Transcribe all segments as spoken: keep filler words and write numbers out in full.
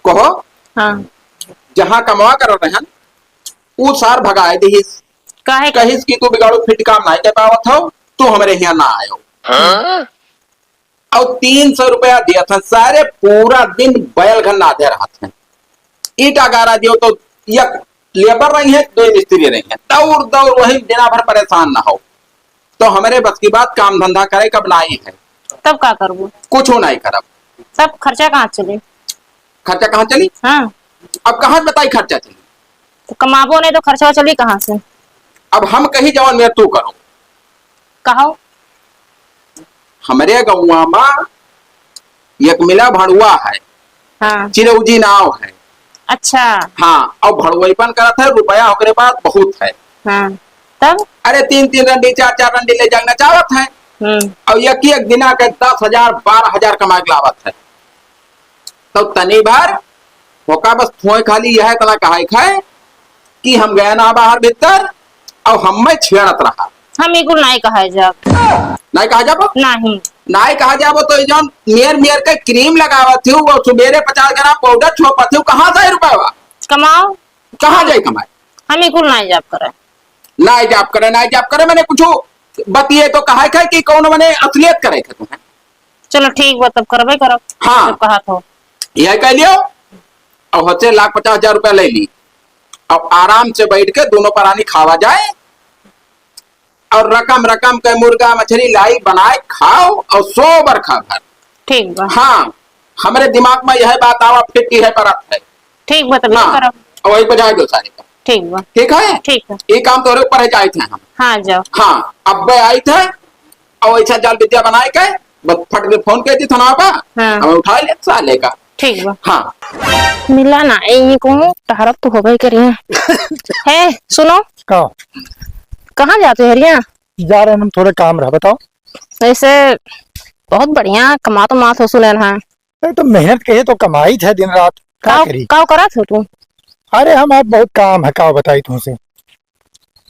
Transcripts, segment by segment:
कहो। हाँ। जहाँ कमवा करत रहन, ऊ सार भगाए दिहिस। काहे? कहिस कि तू बिगाड़ू फिट काम नाहीं कर पावत हो, तू हमरे हियाँ ना आयो। हाँ? और तीन सौ रुपया दिया था, सारे पूरा दिन बैल घर नादे रहत हैं। ईटा गारा दियो तो एक लेबर रही है, दो मिस्त्री रही है, दौड़ दौड़ वही दिना भर परेशान ना हो। तो हमरे बस की बात, काम धंधा करे कब नाई है। तब का करबो? कुछ नाई करब। तब खर्चा कहाँ चली? खर्चा कहाँ चली? हाँ। अब कहाँ बताई खर्चा चली? तो कमाबो नहीं तो खर्चा चली कहाँ से? अब हम कही जवन मेर तू करो। कहो। हमरे गौवा मा एक मिला भड़ुआ है, हाँ। चिरौजी नाव है। अच्छा। हाँ, और भड़ुआईपन करत है, रुपया ओकरे पास बहुत है। हाँ, तब? अरे, तीन तीन रंडी, चार चार रंडी ले जाना चाहत है। हम्म। और एक एक दिना के दस हजार, बारह हजार कमा के लावत है। तो तनी भर ओका बस थोए खाली यह इतना कहे खाए कि हम गए ना बाहर भीतर और हम में छेड़त रहा। हम ई कुल नाई कहा जाब। नाई कहा जाबो? नहीं। नाई कहा जाबो तो जौन मेर मेर के क्रीम लगावत हूँ, वो सुबेरे पचास ग्राम पाउडर छोपत हूँ, कहाँ से रुपया? कमाओ। कहाँ जाई कमाए? हम ई कुल नाई जाब करे। नाई जाब करे, नाई जाब करे, मैंने कुछ बतिए तो कहा है कि कौन मने असलियत करे थे तुम्हें। चलो ठीक बा, तब करबे करब। हाँ। जब कहा तो। यह कह लियो, अब हसे लाख पचास हजार रुपया ले ली, अब आराम से बैठ के दोनों परानी खावा जाए, और रकम रकम के मुर्गा मछली लाई बनाए खाओ और सो बरखा भर। ठीक बा। हाँ, हमरे दिमाग में यह बात आवा फिट ही है परत है। ठीक बा, तब हाँ, करब। और वही बजाए दो सारे का। ठीक बा। ठीक है? ठीक है। ये काम तोरे ऊपर है, जाए थे हम। हाँ, जाओ। हाँ, अब आई थे, और ऐसा जाल विद्या बनाए के, बस फट के फोन कर दी थाना बा, हाँ। हमें उठा ले साले का। ठीक बा। हाँ। मिला ना, यही कहूँ, टहरब तो होबे करिया। है, सुनो। का? कहाँ जाते हो रिया? जा रहे हैं हम, थोड़े काम रहा, बताओ। ऐसे बहुत बढ़िया कमात उमात हो सुने ना। अरे तो मेहनत के है तो कमाई थे दिन रात, का काव, करी? काव करत हो तू? अरे हम आज बहुत काम है, काव बताई तुमसे।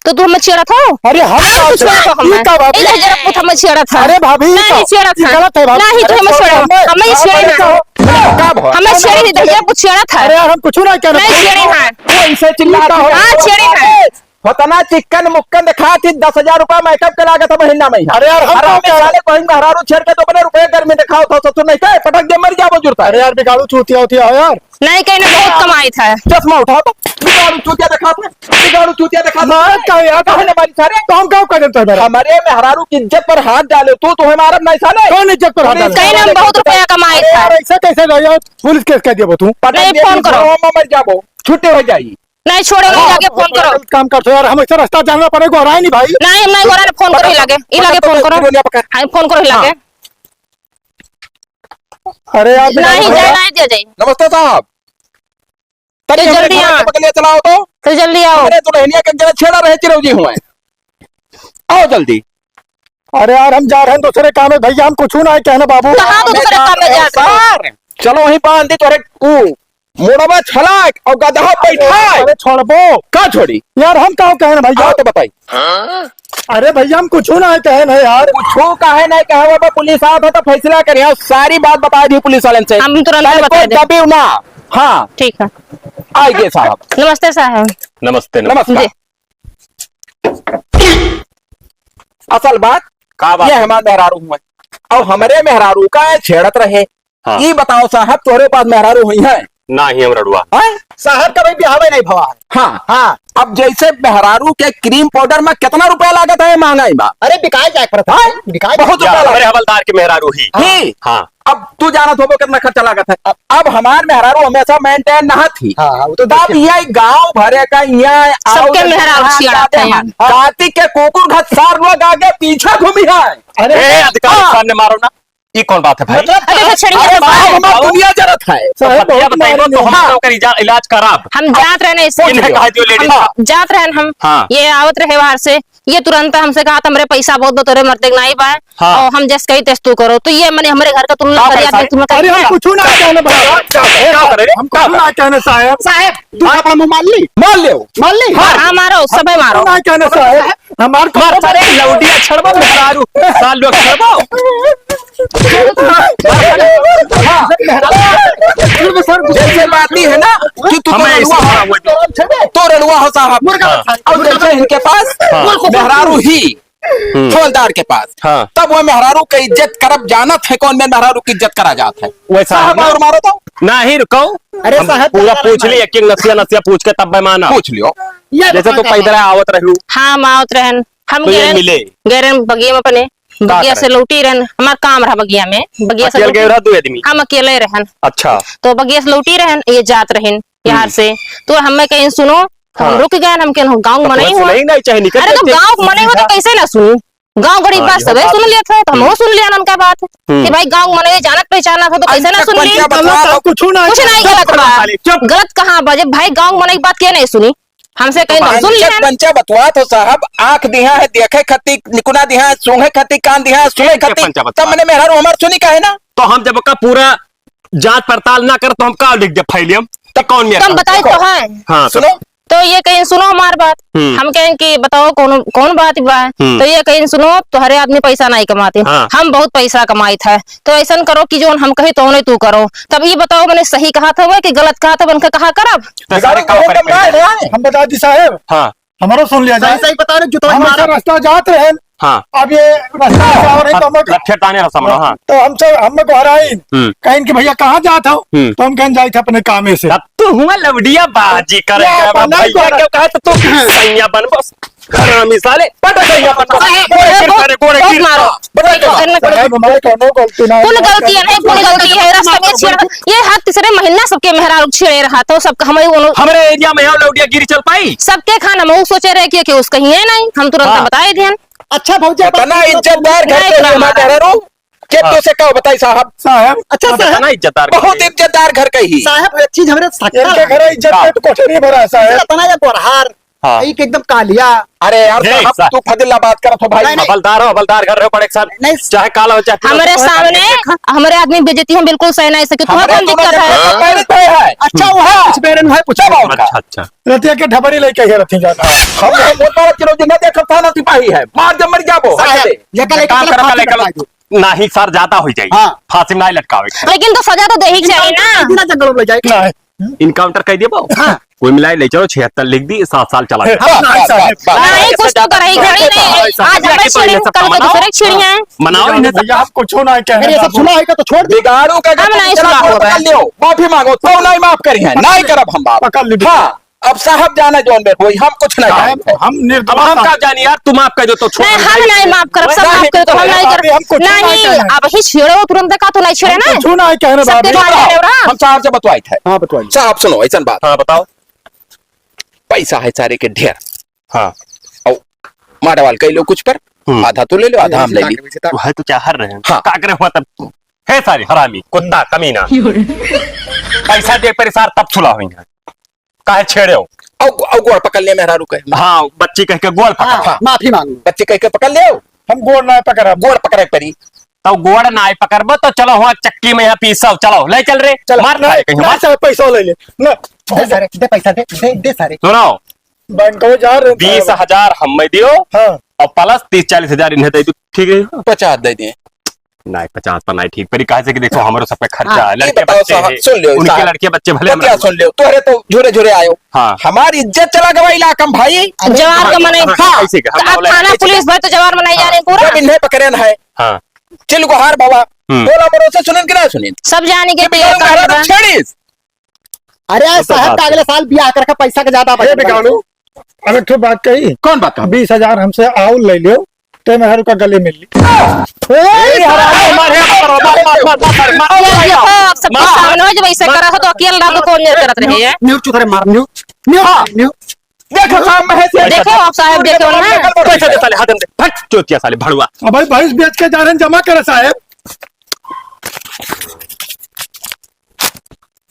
तो तू हमें छेड़त हो? अरे हम अरे का तू छेड़त हो ये हमें? का भाभी? ए, जरा पूछ हमें छेड़त है। अरे भाभी, ये नहीं, का? छेड़त ये है। गलत है भाभी। नहीं, तू अरे हमें छोड़ छेड़त। हमें ये अरे छेड़त का है। भाभी, का भाई? हमें छेड़त है, जरा पूछ छेड़त है। अरे यार, हम कुछ ना कह रहे नहीं, हैं। छेड़े हैं। वो इनसे चिल्ला ये का हो? हाँ, छेड़े हैं। फतना चिक्कन मुक्कन दिखा थी, दस हजार रुपया मेकअप के लागत है महीना में। अरे यार, हम अरे का हमें कह रहे साले कोई मेहरारू छेड़ के तो अपने रुपये घर में दिखाओ था, ससुर नहीं कहे, पटक दे, मर जाबो जुरता। अरे यार, बिगाड़ू चूतिया होती है यार। नहीं, कहीं ना बहुत कमाई था। चश्मा उठाओ तो, बिगाड़ू चूतिया दिखा था, बिगाड़ू चूतिया दिखा था। मार का यार? कहे ना मारी सारे? तो हम का कर देता है मेरा? हमारे मेहरारू की इज्जत पर हाथ डाले तू, तुम्हें मारब नहीं साले। कौन इज्जत पर हाथ डाले? कहीं ना हम बहुत रुपया कमाई अरे था। यार, ऐसा कैसे रहो यार? पुलिस केस कर दिया वो तू। पटक नहीं, दे, फोन करो। मर जाबो, छुट्टी हो जाई। नहीं छोड़े, नहीं, हाँ, लगे फोन करो। गलत काम करते हो यार, हम ऐसा रास्ता जानना पड़ेगा, और आए नहीं भाई। नहीं, हम नहीं, ओरा ने फोन करो, ही लगे, ही लगे फोन करो। हाँ, फोन करो, ही लगे। हाँ। अरे यार, नहीं, जाए, नहीं, दे जाए। नमस्ते साहब। तो तनी हमरे जल्दी घर आओ। के बगलिया चलाओ तो। तो जल्दी आओ। हमरे दुल्हनिया के जरा छेड़ा रहे चिरौजी हुए। आओ जल्दी। अरे यार, हम जा रहे हैं दूसरे काम में भैया, हम कुछ ना है कहना बाबू। कहाँ तो मैं दूसरे जा काम में रहा हूँ जात हो? सर, चलो वहीं बांध दी तोरे ऊ मोड़वा छलाक और गदहा बैठाए। अरे छोड़बो। का छोड़ी? यार हम का कहे ना भैया? हाँ, तो बताई। अरे भैया हम कुछ ना है कहे ना यार। कुछ काहे नहीं कहे बाबा, पुलिस आवत है तो फैसला करे। और सारी बात बता दी पुलिस वाले से। हम तुरंत कल बता को दें। दबियो ना। हाँ। ठीक है। आइए साहब। नमस्ते साहब। नमस्ते, नमस्कार। जी। असल बात का बात ये है? हमार मेहरारू हुए और हमरे मेहरारू का छेड़त रहे। हाँ। ई बताओ साहब, तोहरे पास मेहरारू हुई है? ना ही हम रड़ुआ। हैं? साहब का भाई बिहावे नहीं भवा है। हाँ। हाँ। अब जैसे मेहरारू के क्रीम पाउडर में कितना रुपया लागत है महंगाई में? अरे बिकाए जाए पड़त है। हाँ? बिकाए बहुत या रुपया लागत हमारे हवलदार के मेहरारू ही। हाँ। ही? हाँ। अब तू जानत होबो कितना खर्चा लागत है। अब, अब हमार मेहरारू हमेशा मेंटेन नहा थी। हाँ, हाँ, वो तो तब देखे। ये गांव भरे का यहाँ सबके आओ मेहरारू यहाँ छियाते जाते हैं। हैं। हाँ। कार्तिक के कुकुर घर सार लोग आगे पीछे घूमी है। अरे ए, अधिकारी हाँ। सामने मारो ना। ई कौन बात है भाई? मतलब, अरे, तो छड़ी अरे, है, बाप, बाप। हमार दुनिया जरत है। तो साहब, भैया बहुत बताइए मारेंगे। तो हम हाँ। लोग का इजा-, इलाज कराब। हम जात रहे ना इससे। इन्हें कहा दियो लेडीज हम का। जात रहे हम। हाँ। ये आवत रहे बाहर से। ये तुरंत हमसे कहा, "हमरे पैसा बहुत बा, तोरे मर्दे के नाई बा।" हाँ। और हम जस कही तस तू करो। तो ये मने हमरे घर का तुम लोग का करिया पैसा है? तुम लोग अरे, हम करिया। कुछ ना कहने भाई। क्या करे रे? हम कुछ ना कहने साहब। साहब, तू हाँ। अपना मुंह मार ली? मार ले। मार ली? हाँ, हाँ, मारो, सबे मारो। कुछ ना कहने साहब। हमार घर पर एक लौंडिया छड़बो, मेहरारू, सार लोग छड़बो। हाँ। फिर भी सर, गुस्सा जैसे बात रड़ुआ हो, तू रड़ुआ हो साहब। मुर्गा हाँ। खाए। और जैसे इनके पास हाँ। मेहरारू ही हम्म। हवलदार के पास, हाँ। तब वो मेहरारू के इज्जत करब, जानत है कौन में मेहरारू की इज्जत करा जात है। वैसा साहब है ना? और मारो तो। नाही, रुको। अरे हम साहब, पूरा पूछ ली, एक एक नसिया नसिया पूछ के तब मैं माना। पूछ लियो। जैसे तू पैदल आवत रहू। हाँ, हम आवत रहन। हम तो ये गए, मिले। गए रहन बगिया में अपने। का बगिया से लौटी रहन, हमार काम रहा बगिया में, बगिया से अकेले लौटी गए रहा, दो आदमी? हम अकेले रहन। अच्छा। तो बगिया से लौटी रहन, ये जात रहन यहाँ हम्म। से। तो हमें कहीं सुनो, तो हम हाँ। रुक गए, हम कहें, "गाँव तो मनई हुआ।" सुनही नहीं चाहे, निकल अरे, तो जाते। गाँव मनई हुआ तो सीधा। कैसे ना सुनी? गाँव गरीब हाँ, बात ये सब है, बात। सुन लिया था, तो हम हम्म। सुन लिया उनका बात हम्म। कि भाई, गाँव मनई जानत पहचानत हो, तो कैसे ना सुन ली? पंचा बतवा, कुछ ना कुछ नहीं गलत बा। चुप। गलत कहाँ बा? जब भाई, गाँव मनई बात के नहीं सुनी? हमसे कहीं तो सुन लिया। पंचा बतवा तो साहब, आँख दिहा है देखे खती, निकुना दिहा है सूंघे खती, कान दिहा है सुने खती, पंचा बतवा। तब मैंने मेहरारू हमार सुनी काहे ना? तो हम जब का पूरा जांच पड़ताल ना कर तो हम का लिख दे फाइल हम? तो कौन मेरा तुम बताई तो है। हाँ, तो सुनो। तो ये कहीं सुनो हमार बात। हम्म। हम कहें कि बताओ कौन, कौन बात बा? हम्म। तो ये कहीं सुनो, तोहरे आदमी पैसा नहीं कमाते। हाँ। हम बहुत पैसा कमाइत है। तो ऐसन करो कि जौन हम कही तौने तू करो। तब ये बताओ, मैंने सही कहा था वह कि गलत कहा था, उनका कहा करब? तो सारे काम पर पैसा। हम बता दी साहेब। हाँ। हमरो सुन लिया जाए। सही बता रहे, जुतवा हम मारा। ऐसा रास्ता जात रहे। हाँ। अब ये रास्ता ऐसा हो रही तो हम लट्ठे ताने रहा सामने, हाँ। तो हम सब, हम गोहराइन। हम्म। कहें कि भैया कहाँ जात हो? हम्म। तो हम कहें जाइत है अपने कामे से। अब तू हुआ लवडिया बाजी करे या, के, अब भैया क्यों कहा तो तू सैया बन बस। हरामी साले, बड़ा सैया बन बस। साहब, गोड़े गिर, बहुत, सारे गोड़े बहुत गिर। मारो। बड़ा कोई गलती ना। कुल गलती है, नहीं, कुल गलती है, रास्ता में छेड़, ये हर तीसरे महीना सबके मेहरारू छेड़े रहा, तो सबका हमारे वो हमरे एरिया में आओ लौटिया गिरी चल पाई। सबके खाना में वो सोचे रहे कि, कि उसका ही है नहीं, हम तुरंत हाँ। बताए दिहन। अच्छा भौजी, इतना इज्जतदार घर के हमारे मेहरारू, के हाँ। तो से का बताई साहब? साहब, अच्छा साहब। इतना इज्जतदार घर बहुत के। इज्जतदार घर के ही। साहब, एक चीज हमरे सकता इनके है। घर इज्जत हाँ। में तो कुछ नहीं भरा है साहब। इतना ये गोरहार हाँ। एक एकदम कालिया। अरे यार, ए, साहब, सा- तू फजिल्ला बात करत हो भाई। नहीं, नहीं। हवलदार हो, हवलदार घर रहो, बड़े साहब। नहीं। चाहे काला हो, चाहे पीला हो, हमरे सामने, हमरे आदमी बेइज्जती हम बिल्कुल सही नहीं सके। तू हमरे कौन दोनों दिक्कत जगह है? का पैर पे है। अच्छा, वो है, हाँ। कुछ बेरन है, पूछा बाबू का। अच्छा, अच्छा। रतिया के ढबरी लेके है, रथी जाता है। हम, हम बोलता रहा कि रोज न देखब, थाना सिपाही है। मार जब मर जाबो। साहब, हट दे। ये कल एक काम कल करो, फांसी कल एक कल। लटका दो। नाही सर, ज्यादा हो जाई। हाँ। फांसी में नाही लटकावे के। लेकिन तो सजा तो देही के चाही ना। बिना जंगल में ले जाए। ना। Encounter कर देबो। हाँ। कोई मिलाई ले चलो, छिहत्तर लिख दी, सात साल चला गया। हाँ, हाँ, साहब। हाँ, हाँ। नहीं, कुछ तो करही, घड़ी नहीं। आज हमें छिड़ी, कल के दूसरे छिड़ी हैं। मनाओ इन्हें। भैया, हम कुछ ना कह रहे अरे, ये सब बाबू। सुना है क्या तो छोड़ दे। बिगाड़ू का हम नहीं सुना होगा। पकड़ लियो, माफी मांगो, तो नहीं माफ करी है, नहीं करब हम बाप। पकड़ ली। हाँ। अब साहब जाने जौन में होई, हम कुछ नहीं साहब, जानते। हम निर्दोष अब हम का साहब। जानी यार, तू माफ कर दो तो छोड़ नहीं, दे। हम नहीं माफ करब, सब नहीं, माफ कर दो, हम नहीं नहीं, करब। हम कुछ नहीं नहीं, कहना। अब ही छेड़ो तुरंत का तो नहीं छेड़े हम ना। कुछ नहीं कहना सबके बाबू। जाने रहे हो ना। हम साहब से बतवाई थे। हाँ, बतवाई। साहब सुनो, ऐसन बात। हाँ, बताओ। पैसा है सारे के ढेर। हाँ। और माडवाल कई लो कुछ पर, हम्म। आधा तू ले लो, आधा हम ले ली। वो है तो चाहर रहे हैं। हाँ। का करे हुआ तब? है सारे हरामी, कुत्ता, कमीना। पैसा दे पर सार तब सुला हुई है। काहे छेड़े हो? औ, औ गोड़ पकड़ ले मेहरारू के। हाँ, बच्ची कह के गोड़ पकड़। हाँ, हाँ। माफी मांगो। बच्ची कह के पकड़ ले। हम गोड़ ना पकड़ब। गोड़ पकड़े परी। तो गोड़ ना पकड़बो तो चलो हुआ चक्की में यहाँ पीसो, चलो, ले चल रे। चलो। मार ना, खाए कहीं, ना, मार। चल, पैसा ले ले। ना। दे सारे, दे पैसा, दे, दे, दे सारे। सुनो। बैंक में जा रहे हैं। बीस हजार हम में दियो। हाँ। और plus तीस चालीस हजार इन्हें दे दो, ठीक है? पचास दे दिए। नहीं, पचास पर नहीं ठीक परी, काहे से कि देखो, हमरो सब पे खर्चा हाँ, है, ये लड़के बताओ बच्चे साहब, हैं, सुन लो, उनके साहब, लड़के बच्चे भले बतिया हमरे सुन लो, तोहरे तो झूरे झूरे आयो। हाँ। हमारी इज्जत चला गवा इलाका में भाई। जवार का मने हाँ, हाँ, ऐसे का, तो हम आप बोला थाना ऐसे का। पुलिस भाई तो जवार मनाई हाँ, जाने पूरा। जब इन्हें पकड़े न है। हाँ। चिल गुहार बाबा, हम्म। बोला मरो से सुनिन कि ना सुनिन? सब जाने के ये तो बिगाड़ू का महाराज बा। छेड़ीस। अरे वो तो साहब बात का है। अगले साल ब्याह करके पैसा के ज्यादा ये बचत बिगाड़ू, अब एक ठो बात कही। कौन बात कहा? बीस हजार हमसे आउल ले लियो, ते मेहरू का गले मिल ली। ए, हरामी, मार, मार, मार, मार, मार, मार, मार, ये मार, देखो, मार, आप सबके मार, सामने हो, जब ऐसे मार, करा हो, तो अकेल रात को कौन नहीं करत रहे हैं? म्यूट चुप करे, मार, म्यूट, म्यूट, हाँ। म्यूट। देखो, साहब, महेश, ये देखो, देखो, आप साहब, देखो ना। पैसा दे साले, हाथ दे, फट, चोतिया साले, भड़ुआ। अब भाई, भैंस बेच के जा रहे हैं, जमा करे, साहब।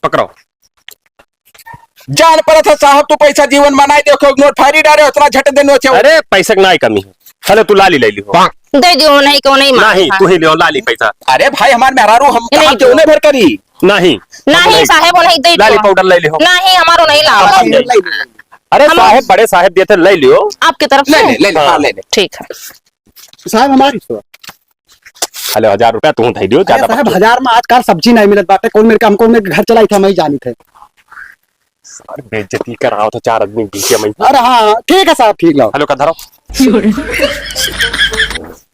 पकड़ो। जान पड़त है साहब, तू पैसा जीवन में नहीं देखो, नोट फाड़ी डारे, उतना झट दे नोचे। अरे, पैसे की नहीं कमी है। चलो, तू लाली ले ली हो। दे दियो, नहीं को नहीं मार। नहीं, तू ही लियो, लाली पैसा। अरे भाई, हमार मेहरारू, हम नहीं कहाँ दो। क्यों नहीं भर करी? नहीं। नहीं, साहेब, वो नहीं दे लाली दियो। पाउडर ले लियो। नहीं, हमारो नहीं लाओ। हाँ, ले। अरे हम साहेब, बड़े साहेब दिए थे, ले लियो। आपकी तरफ ले से? ले, ले ले, हाँ, हाँ। ले ले। ठीक है। साहेब, हमारी हेलो, हजार रुपया तू दे दियो, अरे ज्यादा साहेब, बात। हजार में आजकल सब्जी नहीं मिलत बाटे। कौन मेरे, हमको मेरे घर चलाई थे, हम ही जानी थे। अरे बेइज्जती करावत है चार आदमी के बीच में। अरे हाँ, हाँ, ठीक है साहब, ठीक लाओ। हेलो, का धरो?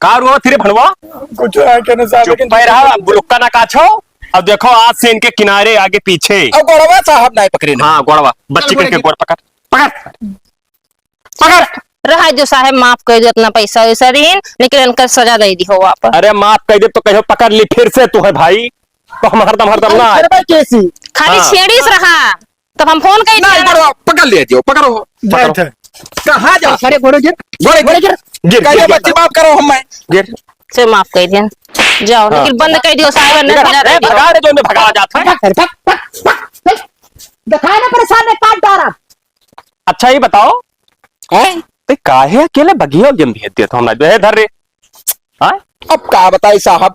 का रुआ फिर भनवा? कुछ है क्या ना साहब, चुप लेकिन पे रहा, बुलुक्का ना काछो। अब देखो, आज से इनके किनारे आगे पीछे। अब गोड़वा साहब ना पकड़े ना। हाँ, गोड़वा। बच्ची चल, के, के गोड़ पकड़। पकड़। पकड़। रहा जो साहब, माफ कर दो, इतना पैसा वैसा दीन, लेकिन इनका सजा दे दी हो आप। अरे माफ कर दे तो कहो पकड़ ली फिर से तू है भाई, तो हम हरदम, हरदम ना आए। अरे भाई, कैसी? खाली हाँ। छेड़ीस रहा, तब हम फोन कर ना, दिया। पकड़ो, पकड़ लिया जियो, पकड़ो, पकड़ो। जाए थे। कहाँ जाओ? अरे गोड़े गिर, गोड़े गिर, गिर, गिर, कहिए गिर, बच्ची गिर। माफ करो हम मैं। गिर। से माफ कर दिया, जाओ, हाँ। लेकिन बंद कर दियो साहब, अंदर गिर, भगा दे ए, दियो। भगा दे, जो इनमें भगा जाता है। भाग, भाग, भाग, भाग। दिखाए ना परेशान ने काट डारा। अच्छा, ये बताओ, हैं? ते काहे अकेले बगिया जम भेज दिया था हमरा? ए, धर रे। हाँ? अब का बताई साहब,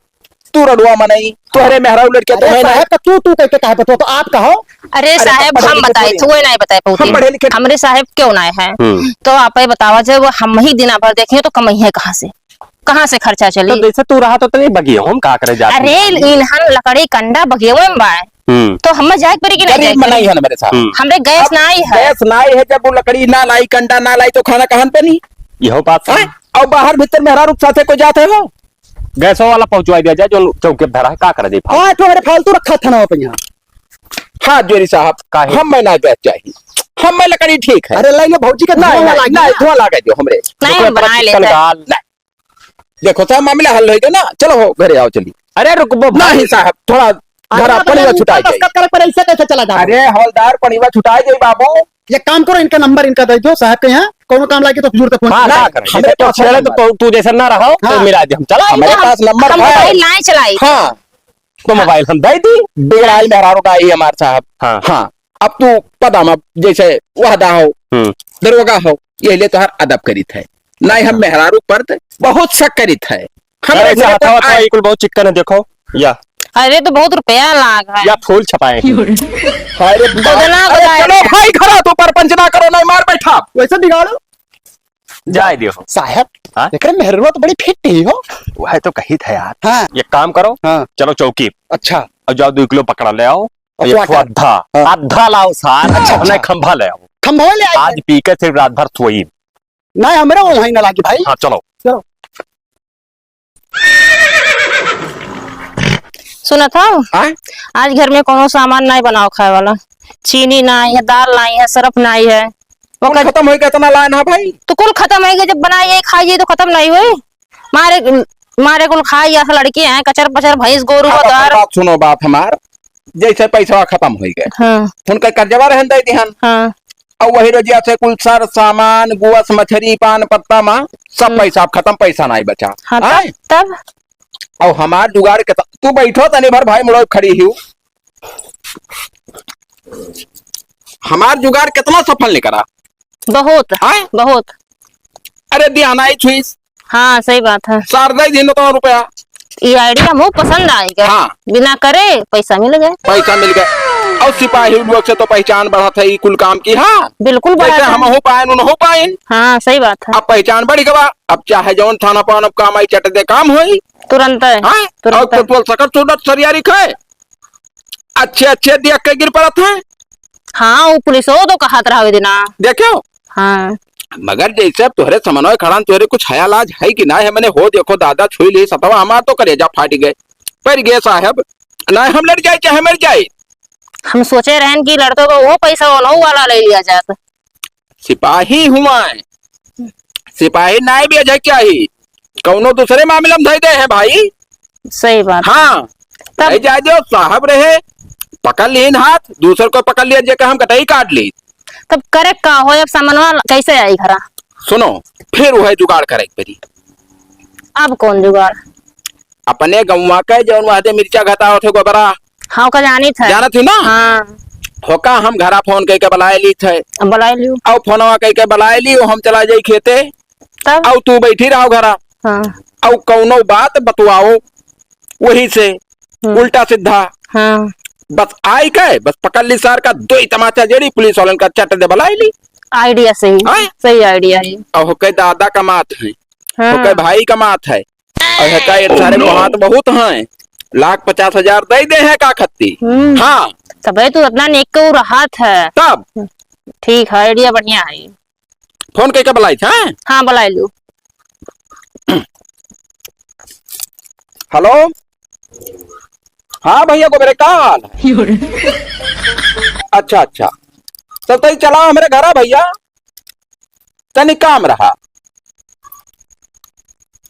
तू रड़ुआ मनई, तोहरे मेहरारू लड़के तो अरे है ना। साहब, तो तू, तू कह के काहे बतवा, तो आप कहो। अरे अरे, साहब, पढ़े हम लिखे बताई थोड़ी थी, वो नहीं बताए हम पौती। पढ़े लिखे हमरे साहब क्यों ना है? हम्म। तो आप ये बतावा, जब वो हम ही दिना भर देखिए तो कमइहे कहाँ से? कहाँ से खर्चा चली? तो जैसे तू रहा तो तनी बगिया, हम का करे जात अरे, हई? इन्हन लकड़ी कंडा बगियवे में बाय। हम्म। तो हमें जाए के पड़ी कि नहीं गरीब जाए के पड़ी? मनई है ना मेरे साहब। हम्म। हमरे गैस अब नाई है। गैस नाई है, जब वो लकड़ी ना लाई, कंडा ना लाई, तो खाना कहाँ पे नहीं? यहो बात सही। हैं? और बाहर भीतर मेहरारू के साथे कोई जात है वो? गैसो वाला पहुंचवा दिया जाए, जो चौकी पे धरा है, का करे जाए फालतू? हाँ, तो हमारे फालतू रखा था ना अपन यहाँ। हाँ, जोरी साहब, काहे? हम मैं ना गैस चाहिए, हम मैं लकड़ी ठीक है। अरे, लाई लो भौजी के नहीं, धुआं नहीं, वाला नहीं, है। धुआं लागे जो हमरे। नहीं, देखो, हम इतना बनाए चिकन लेते हैं। गाल। नहीं। देखो, सब मामला हल हो गया ना, चलो हो, घरे आओ, चली। अरे, रुकबो, नहीं साहब, थोड़ा अरे, घरा तो पनिवा ये छुटाई ऊपर जाई। दस्तखत करे पर ऐसे कैसे चला जाता? अरे, हवलदार, पनिवा छुटाई जाई, बाबू। ये काम करो, इनका नंबर इनका दे दो, साहब के यहाँ, कोनो काम लागे तो जरूरत है, फोन हाँ, करो। हाँ, करे। हमरे तो पास छेड़े तो नंबर। तू, तू जैसे ना रहो, तो हाँ। मिला दे, हम चला। हमरे हम, पास नंबर हम है। मोबाइल ना चलाई। हाँ, तो मोबाइल हम दे दी। बिगड़ाइल मेहरारू का ही हमार साहब। हाँ। हाँ, अब तू पता मा जैसे वहदा हो, हम्म। दरोगा हो, ये लिए तोहार अदब करित है। नहीं, हम अच्छा। मेहरारू पर त बहुत शक करित है। हम अरे, ऐसे ऐसा हथवा, हथवा, ई कुल बहुत चिक्कन है, देखो, या। अरे, तो बहुत रुपया लाग है। या फूल छपाए हैं। अरे, बदला अरे, बदला चलो है। भाई, घरा तो परपंच ना करो, नहीं मार बैठा। वैसे बिगाड़ो। जाए दियो। साहब, हाँ? एकरे मेहरुआ तो बड़ी फिट ही हो। वह तो कही था यार। हाँ। एक काम करो, हाँ। चलो चौकी। अच्छा। और जाओ, दो किलो पकड़ा ले आओ। और एक ठो आटा। आधा, हाँ। आधा लाओ सार। अच्छा, अच्छा। नहीं, खंभा ले आओ। खंभा ले आइए। आज पी के सिर्फ रात भर सोई। नहीं, हमरे वो वहीं ना लागी भाई। हाँ, चलो। चलो। सुनत हो? हाँ? आज घर में कोनो सामान नहीं बनाओ खाए वाला। चीनी नहीं है, दाल नहीं है, सरफ नहीं है। कुल ओकर खतम होई गया, इतना लाए ना भाई। तो कुल खतम होई गया, जब बनाए यही खाई जाई तो खतम नहीं होई। मारे, मारे कुल खाई, या लड़की हैं, कचर पचर, भैंस, गोरू, अब अपन बदर। बात सुनो, बात हमार, जैसे पैसा खतम होई गए, हाँ। उनका कर्जवा रहन दे दिहन। हाँ। और वही रोजिया से कुल सर सामान, गुअस, मछरी, पान, पत्ता मा सब हम्म। पैसा अब खतम, पैसा नहीं बचा। हाँ, तब, आय? तब? और हमार जुगाड़ के त-, तू बैठो तनी भर भाई, मुड़ो खड़ी ही। हमार जुगाड़ कितना सफल निकला? बहुत, हाँ? बहुत। अरे दिया नहीं छुईस। हाँ, सही बात है। सार दे दिन तो रुपया। ये idea हमको पसंद आएगा। हाँ। बिना करे पैसा मिल गए। पैसा मिल गए। और सिपाही लोग से तो पहचान बढ़त है, ई कुल काम की। हाँ। बिल्कुल बढ़त जैसे है। हम हो पाएन, उन हो पाएन। हाँ, सही बात है। अब पहचान बढ़ गवा, अब चाहे जौन थाना पान, अब काम आई चट दे काम होई। तुरंत है। हाँ? तुरंत और है। तो तोल सकत सूरत सरियारी खाए। अच्छे, अच्छे दिया के गिर पड़त हैं। हाँ, वो पुलिस हो तो कहत रहा दिना। देखो। हाँ। मगर जैसे अब तोहरे समन्वय खड़ा, तोहरे कुछ हया लाज है कि ना है? मैंने हो देखो दादा छुई ली सतवा, हमार तो करेजा फाट गए। पर गए साहब, ना हम लड़ जाए चाहे मर जाए। हम सोचे रहन कि लड़तो को वो पैसा वो नौ वाला ले लिया जात। सिपाही हुआ है, सिपाही नाय बेझक चाही, कौनो दूसरे मामला में धई दे है भाई। सही बात। हाँ, तब नहीं जाए दो, साहब रहे, पकड़ लीन हाथ, दूसर को पकड़ लिया, जेकर हम कटई काट ली। तब करे का हो, अब सामानवा कैसे आई घरा? सुनो, फिर वह जुगाड़ करे के पड़ी। अब कौन जुगाड़? अपने गौवा के जौन वहदे मिर्चा घटावत है गोबरा। हाँ, ओका जानित है। जानत ही ना? हाँ। होका हम घरा फोन कइके बलाए लीत है। अब बलाए लियो। और फोनवा कइके बलाए लियो, हम चला जाई खेते। तब? और तू बैठी रहो घरा। हाँ। और कौनो बात बतवाओ वही से, हम्म। उल्टा सीधा। हाँ। बस आई के, बस पकड़ ली सार का, दो ही तमाचा जेड़ी पुलिस वालन का चट दे बलाई ली। Idea सही, हाँ? सही idea है। और होके दादा कमात है, हाँ। होके भाई कमात है, और हेका ये सारे कमात बहुत हैं, लाख पचास हजार दे दे हैं का खत्ती। हम्म। हाँ, तबे तो इतना नेक के उ रहत है। तब? ठीक है, idea बढ़िया है। फोन कइके बुलाई था? हाँ, बुलाई लू। हेलो, हाँ भइया, गोबरे का हाल है? अच्छा, अच्छा, तब तई चला हमरे घरा भइया, तनी काम रहा।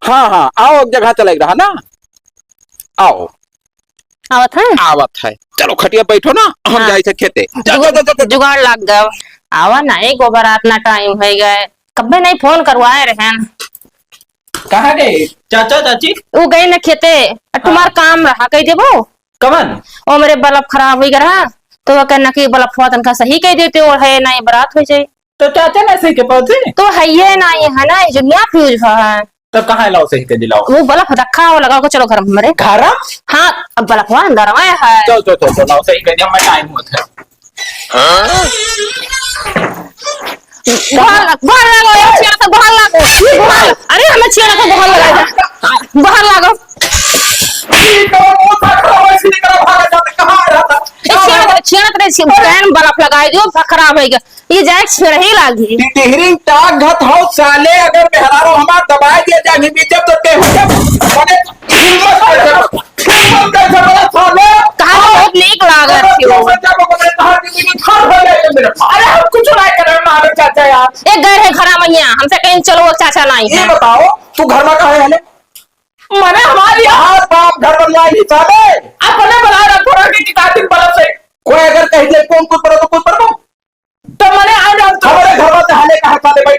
हाँ, हाँ, आओ, एक जगह चले रहा ना, आओ। आवत है? आवत है। चलो खटिया बैठो ना, हम हाँ। जाई थे खेते। जा, जुगाड़, जा, जा, जा, जा। जुगाड़ लाग गवा। आवा ना, एक गो बारात ना टाइम होइ गए। कब्बे नहीं फोन करवाए रहन। कहाँ गए चाचा चाची? उ गए न खेते, अ तुम्हार हाँ। काम रहा, कह देबो। कवन? ओ मेरे बल्ब खराब होइ गया रहा, तो वो कहना कि बल्ब हुआ तनका सही कह देते और है ना, ये बारात हो जाए। तो चाचा ना सही के पावत है? तो है ये ना, ये है ना, ये जो नया फ्यूज हुआ है। तो कहाँ लाओ सही कर दिलाओ? वो बल्ब रखा हो, लगाओ को, चलो घर में हमारे। घर? हाँ, अब बल्ब हुआ अंदर में है। चल, चल, चल, चल, लाओ सही कर दिया, मैं टाइम होता है। हाँ? गोहार लाग, गोहार लागो, ये छेड़ा तो गोहार लागो। गोहार, अरे, हमें छेड़ा तो गोहार लगा दे। गोहार लागो। ठीक है, वो था, खड़ा हुआ, इसी तरह भागा जाता, कहाँ आ रहा था? ए, छेड़ा तो, छेड़ा तो नहीं, बहन बल्ब लगाई दियो, खराब होइ गया। ये जाए छेड़ही लागी। टिटहरी टाक घत हौ साले, अगर मेहरारू हमार दबाए दिया जाए, नहीं बीचम तो ते हो जा। मने हिम्मत कैसे बड़ा, हिम्मत कैसे बड़ा साले? कहा तो बहुत नीक लागत अगर हो। तू बच्चा को पकड़े, कहा कि तू ठाड़ हो जाएगा मेरे पास। अरे हम कुछ नहीं करे, मारो चाचा यार। एक गए है घरा मैया, हमसे कहीं चलो वो चाचा नहीं ये है। बताओ, तू घर में काहे हले? मने हमारी बाहर बाप घर बनवाए नहीं साले। अपने बना रखो ना कि किताबिन बलत से। कोई अगर कह दे कौन कुछ करो तो कुछ करो। तो मने आज हम तो हमारे घर में हले कहाँ साले भाई?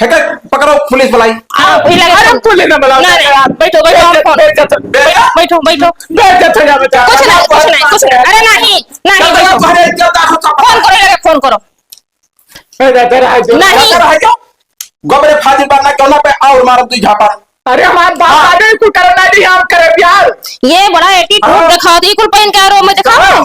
है क्या? पकड़ो, पुलिस बुलाई। हाँ, वही लगे। अरे पुलिस ना बुलाओ नहीं, नहीं, यार। बैठो, बैठो, बैठ जा, बैठ जा, बैठ जा। बैठो, बैठो। बैठ जा, बैठ जा, बैठ जा। कुछ नहीं, कुछ नहीं, कुछ नहीं। अरे नहीं, नहीं, चल, बैठो। चल, अरे, चल, चल, चल। फोन करो, लगे, फोन करो। ए, जा, जा, रहा है जो। नहीं। जा, जा, रहा है जो। गोबरे फाजिल बनना क्यों ना पे और मारो दुई झापड़। अरे हमार बाप हाँ। आगे कुछ करना नहीं, हम करे प्यार। ये बड़ा एटीट्यूड हाँ। दिखाओ, ये कुल पहन के आ रहे हो, मैं दिखाओ। हाँ।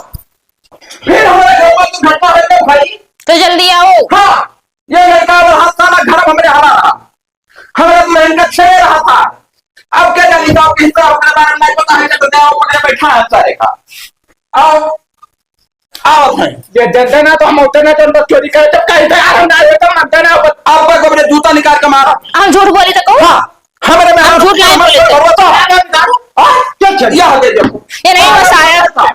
फिर हमारे घर पर दुर्घटना हो गई भाई। तो जल्दी आओ। हाँ। ये लड़का और हाथ साला घर हमरे हला रहा। हमरे महंगा छह रहा था। अब क्या जानी तो आपके हिसाब का बारे में पता है कि तो जाओ पकड़े बैठा है सारे का। आओ, आओ भाई। ये जनता ना तो हम होते ना तो हम चोरी करे, जब कहीं तैयार हम ना होते, हम मानते ना होते। अब तक अपने जूता निकाल के मारा। हम झूठ बोली तो कहूँ? हाँ, हमरे में हम झूठ नहीं बोले थे। भरवा तो। हाँ, क्या चल? ये हटे जाओ। ये नहीं, बस आया। हाँ,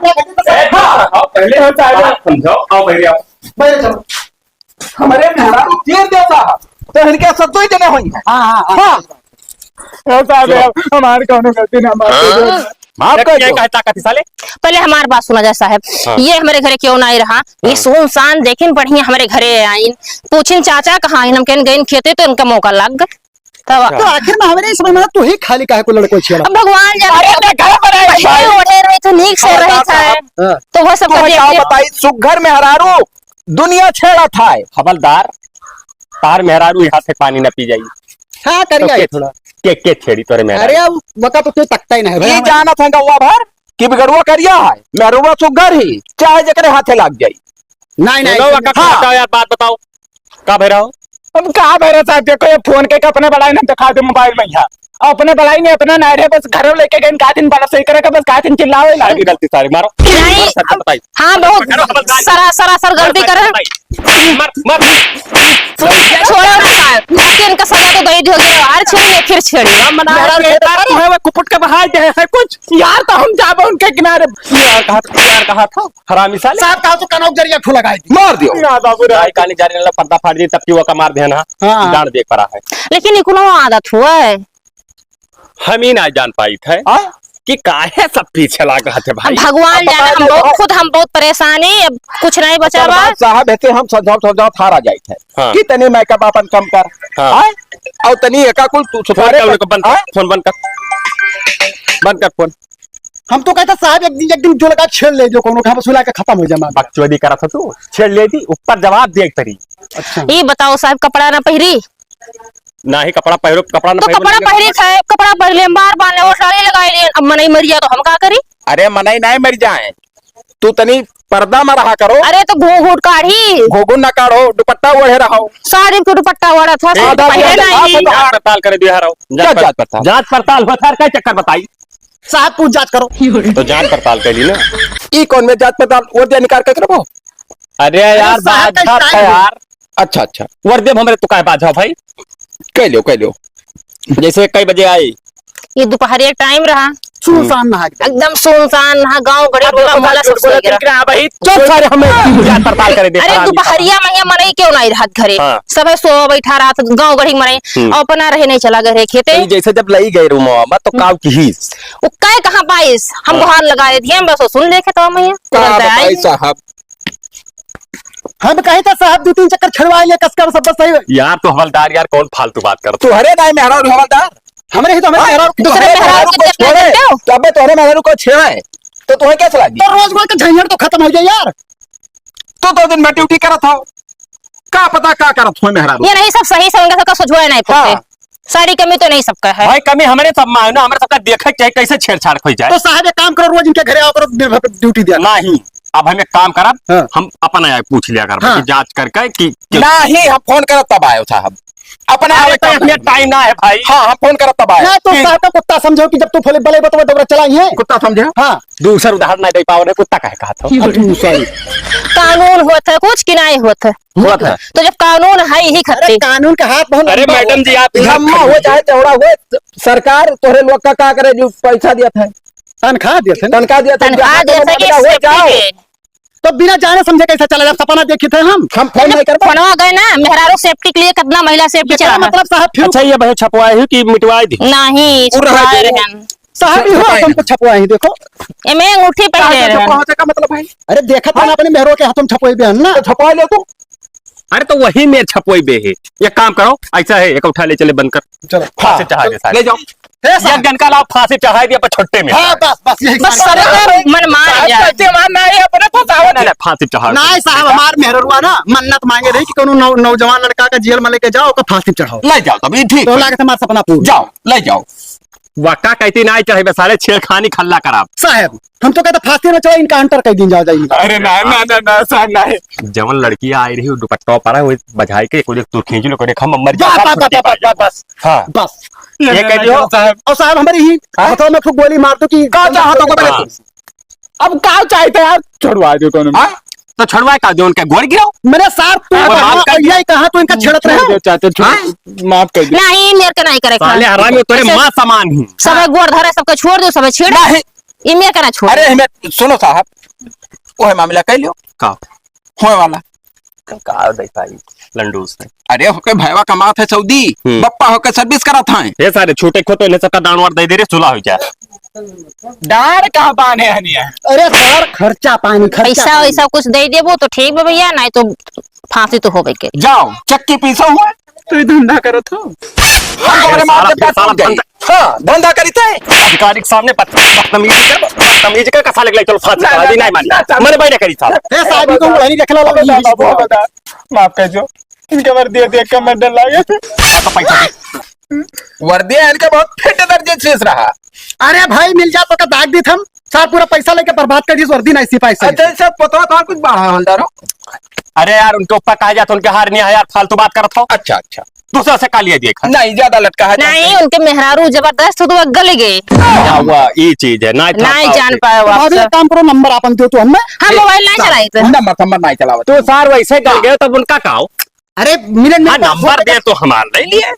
पहले हम चाहे समझाओ, आओ पहले आओ। बैठ जाओ। हमरे मेहरारू तीर देता है, तो इनके सब दो ही जने होई हैं। हाँ, हाँ, हाँ। हाँ। ए साहब, सुनो। हमार कौनो गलती ना, माफ कर दो। हाँ? माफ कर दो। कहता कथी साले? पहले हमार बात सुना जाए साहब। हाँ। ये हमरे घरे क्यों ना आई रहा? ये हाँ। सुनसान देखिन बढ़िया हमरे घरे आइन। पूछिन चाचा कहाँ आइन? हम कहन गइन खेते तो इनका मौका लग गए। तब अच्छा। तो आखिर में हमरे इस समय तू ही खाली काहे को लड़को छेड़ा? अब भगवान जाने। अरे, देख, घर पर है, पहले भाई। होने में तो नीक से खबरदार रही था। साहब। हाँ। तो वो सब तो कर मैं दिया। बताई, सुघर मेहरारू दुनिया छेड़ा था। हवलदार, तार मेहरारू यहाँ से पानी न पी जाई। हाँ, करिया तो है के, थोड़ा। के, के छेड़ी तोरे मेहरारू? अरे, अब वका तो कोई तकता ही नहीं है भाई, ये हमारे जानत है गौवा भर कि बिगड़ुआ करिया है, मेहरुआ सुघर ही, चाहे जेकरे हाथे लाग जाई। नहीं, नहीं, सुनो, नहीं। वका हाँ। बताओ यार, बात बताओ, का भैरा हो? हम का भैरा साहब, देखो, ये फोन के, के अपने बलाई ने दिखा दे मोबाइल में यहाँ। अपने बलाई ने अपने नायरे बस घर लेके गए, का दिन बड़ा सही करेगा, बस का दिन चिल्लावे ला। सारी गलती सारी मारो। नहीं, मारो, सर, बताई। हाँ, बहुत पकड़ो, हवलदार। सरा-, सरासर गलती मार, करे। मार, मार। छोड़ो ना साहब, लेकिन इनका सजा तो दे दियो गया। अरे छोड़िए, फिर छेड़िए। हम मना रहे हैं, मेहरारू तू है, वो कुपुट के बहाय दे है कुछ। यार, तो हम जाबो उनके किनारे। यार कहा था, यार कहा था, हरामी साले। साहब कहा तो कनौक जरिया ठो लगाई दी। मार दियो। ना बाबू रे। भाई, कानी जारी वाला पर्दा फाड़ दी, तब की वो का मार देना। हाँ। जान देख पड़ा है। लेकिन इकुनो आदत हुआ है। हम ही ना जान पाई थे हाँ? कि काहे सब पीछे लाग रहे थे भाई। अब भगवान अब जाने, बताए हम दे बहुत, भाई। खुद हम बहुत परेशान ही, अब कुछ नहीं बचा अब बा। बात साहब है कि हम समझाओ, समझाओ, थारा जाए थे। हाँ। कितने मेकअप अपन कम कर। हाँ। हाँ? और तनी एका कुल तू फोन सुधारे कर, कर। उनको बंद कर, हाँ? फोन बंद कर। बंद कर फोन। हम तो कहता साहब एक दिन, एक दिन जो लगा छेड़ ले जो कोनो के हम सुला के खत्म हो जाए मामला। बकचोदी करा था तू, छेड़ ले दी, ऊपर जवाब दे एक तरी। अच्छा। ये बताओ साहब, कपड़ा ना पहिरी? ना ही कपड़ा पहिरो, कपड़ा ना तो पहिरो कपड़ा नहीं पहिरी है, कपड़ा पहिर ले, बार बार ले, और साड़ी लगाई ले, अब मनई मर जाए तो हम का करी? अरे मनई नहीं मर जाए, तू तनी पर्दा में रहा करो। अरे तो घूंघूट काढ़ी। घूंघूट ना काढ़ो, दुपट्टा ओढ़े रहो। साड़ी के दुपट्टा ओढ़ा था, ए, आधा पहले पूरा नहीं। जात पड़ताल करे दिया रहो। क्या जात पड़ताल? जात पड़ताल होता है, क्या चक्कर बताई? साहब, पूछ जांच करो। तो जांच पड़ताल कर ली ना। ई कौन में जांच पड़ताल? वो दे निकाल के करबो। अरे अरे यार, साहब, बात कैसा है है? यार। अच्छा, अच्छा। वर्दी में हमरे तो काहे बाझा भाई? कह लो, कह लो। जैसे कई बजे आई? ये दोपहरिया टाइम रहा। सुनसान नहा एकदम। एकदम सुनसान नहा, गाँव गड़ी अब टोला देखो मोहल्ला सब सोए गया। हाँ भाई, चुप सारे, हमें जांच पड़ताल करे दे, अरे हरामी दोपहरिया में यहाँ मनई क्यों नहीं रहत घरे? हाँ। सब है सो बैठा रहत गाँव गड़ी मनई। हम्म। और अपना रहे नहीं चला गए रहे खेते। तो जैसे जब लई गए रूमवा में तो हम्म। काव की हीस? वो काहे कहाँ पाइस? हम हाँ। गुहार लगाए थे, हम बस वो सुन लेखे तो हम यहाँ का तुरंत बताई आए। साहब? हम कहे तो साहब दो तीन चक्कर छुड़वा ले, कस का सब बस सही। यार, तो हवलदार यार, कौन फालतू बात करत? तोहरे नाई मेहरारू हवलदार? हमरे ही तो हमारे हाँ, मेहरारू, दूसरे तोहरे मेहरारू मेहरारू को को छेड़े, छेड़े। तब तोहरे मेहरारू को छेड़े, तो तुम्हें कैसे लागी? तो रोज रोज का झंझट तो खत्म हो जाए यार। तो दो दिन में ड्यूटी करत हो, का पता का करत हो मेहरारू? ये नहीं सब सही से उनका सबका सुझवाए नहीं हाँ। पड़ते। सारी कमी तो नहीं सबका है। भाई, कमी हमरे सब में है ना, हमरे सबका देखे के चाहे कैसे छेड़छाड़ खोई जाए। तो साहब एक काम करो, रोज इनके घरे आओ करो, दिन भर ड्यूटी दिया। नहीं, अब हम एक काम करब, हाँ। हम अपना आए पूछ लिया करब हाँ। कि जांच करके कि, कि नहीं, हम फोन करब तब आयो साहब, अपना अरे आवे तो काम अपने नहीं। टाइम ना है भाई। हाँ, हम फोन करब तब आयो। नहीं तो कि साहब का कुत्ता समझो कि जब तू फले बले बतवा डोबरा चलाई है। कुत्ता समझे? हाँ। दूसर उदाहरण नहीं दे पाओ रे, कुत्ता काहे कहा था? अच्छा, sorry। कानून होत है कुछ कि नहीं होत है? होत है। तो जब कानून है ही अरे खत्ते। कानून का हाथ बहुत अरे लंबा मैडम होता जी, है। आप लंबा हो चाहे चौड़ा हो, सरकार तोहरे लोग का, का करे जो पैसा दिया था? तनख्वाह दिया था। तनख्वाह दिया था, तनख्वाह दिया था कि हो safety जाओ। के। तो बिना जाने समझे कैसे चला जाए? सपना देखी थे हम। हम फोन अरे नहीं करबो। फोनवा गए ना, मेहरारू safety के लिए कितना महिला safety एकरा चला है। मतलब साहब फिर अच्छा, ये बहू छपवाए हो कि मिटवाए दी? नहीं, उड़ रहा है छपवाए जो। रहन। साहब, इहो छपवाए तुमको ना। छपवाए ही, देखो। एमे अंगूठी पहने काहे रहे। छपवा होता का मतलब है? अरे, देखत हाँ? ना अपने मेहरो के हाथों में छपवाई बे ना। तो छपवा ले तू। अरे, तो वही में छपवाई बे है। एक काम करो, ऐसा है, एक उठा ले चले बंद कर। चलो। फांसी हाँ, चढ़ा दे सारे। ले जाओ। ए, साहब। एक जन का लाओ, फांसी चढ़ा दिया पर छुट्टे में। हाँ, बस, बस, यही बस सारे। सारे का मन मार साहब, जाए। कहते मार ना, ये अपने फंसावत नहीं, है। नहीं, फांसी चढ़ा दे। नहीं, साहब, हमार मेहररुआ ना मन्नत मांगे रही कि कोनो नौ-, नौजवान लड़का का जेल में लेके जाओ, ओका फांसी चढ़ाओ। ले जाओ, तब ये ठीक तो है। लागे हमार सपना पूरा। जाओ, ले जाओ। वक्का कहती नाई चढ़े बे सारे, छेड़खानी खल्ला कराब। साहब, हम तो कहते फांसी में चढ़ो, इनका अंतर कह दिन जाओ जाइए। अरे ना, ना, ना, ना, साहब, ना। जवन लड़किया आई रही, वो दुपट्टा पर है, वो बजाई के, कोई देख, तू खींच लो, कोई देख, हम मर जा, बस, साहब, बस, छुट्टी बस, पा बस, जाओ। बस, बस। हाँ। बस। ये ये ना कह दियो। करो, साहब। और साहब, हमारी ही हाँ? हाथों में खूब गोली मार दो कि का चाहत हो, हाँ। अब का चाहते यार? छुड़वा दो कौनो। हाँ? तो छुड़वाए का दो, उनके गोड़ गिराओ। मेरे साथ तू हाँ, कहाँ माफ कर और दो। ये कहाँ तू इनका छेड़त रहे? छोड़ दो, चाचा, छोड़। हाँ? माफ कर दो। नहीं, मेरे के नहीं करे साले खाना। हरामी, तोरे ऐसे माँ समान ही। सबे गोड़ धरे, सबके छोड़ दो, सबे छेड़। नहीं। ई मेरे के ना छोड़। अरे, हमें सुनो साहब, वो है मामला कह लियो। का? होए वाला। का दे पाई लंडूस है। अरे, होके भैवा कमात है सऊदी, हम्म। बप्पा होके सर्विस करत हैं। ये सारे छोटे खो तो इन्हें सबका दान वार दे दे रे, सुलह हो जाए। डार कहाँ बांधे हनिया? अरे सर, खर्चा पानी, खर्चा पैसा पानी। वैसा कुछ दे देबो तो ठीक बा भैया, नहीं तो फांसी तो होबे के। जाओ, चक्की पीसो हुआ। तू ही धंधा करत हो। हम तोहरे मार साला, के फिर साला पैसा दे। धंधा। हाँ, धंधा करी थे। अधिकारी के सामने बद-, बदतमीजी कर, बदतमीजी कर, कसा लगले, चलो फांसी ना, चढ़ा ना, दी, ना, नहीं मानी। ना, ना। मरे भाई ना करी साला। ए, साहब, ई तो वही रखला लगा, बाबू, बाबू, बाबू। माफ कर दो। इनके वर्दी देख के मैं डर लागे। हाँ, तो पैसा दे। वर्दी इनके बहुत फिट दर्जे से रहा। अरे भाई, मिल जा तो का दाग दी थम। साहब पूरा पैसा लेके बर्बाद कर दी वर्दी नहीं सिपाही से। अच्छा, सर, पता था कुछ बढ़ा हवलदार हो? अरे यार, उनके ऊपर कहा जाता, उनके हार नहीं है यार, फालतू बात करत हो। अच्छा, अच्छा। दूसरा से का लिए देखा? नहीं, ज्यादा लटका है। नहीं, उनके मेहरारू जबरदस्त हो तो वो गल गए। क्या हुआ? ये चीज है, ना था नहीं था जान उसे। पाए वो तो भाभी, आपसे। एक काम करो, नंबर आपन दो तो हमें। हम ए, मोबाइल नहीं ना, चलाइत। नंबर, नंबर नहीं चलावत। तो सार वैसे गल गए, तब उनका का हो? अरे, मिलन हाँ, में नंबर दे तो हमार ले लिए।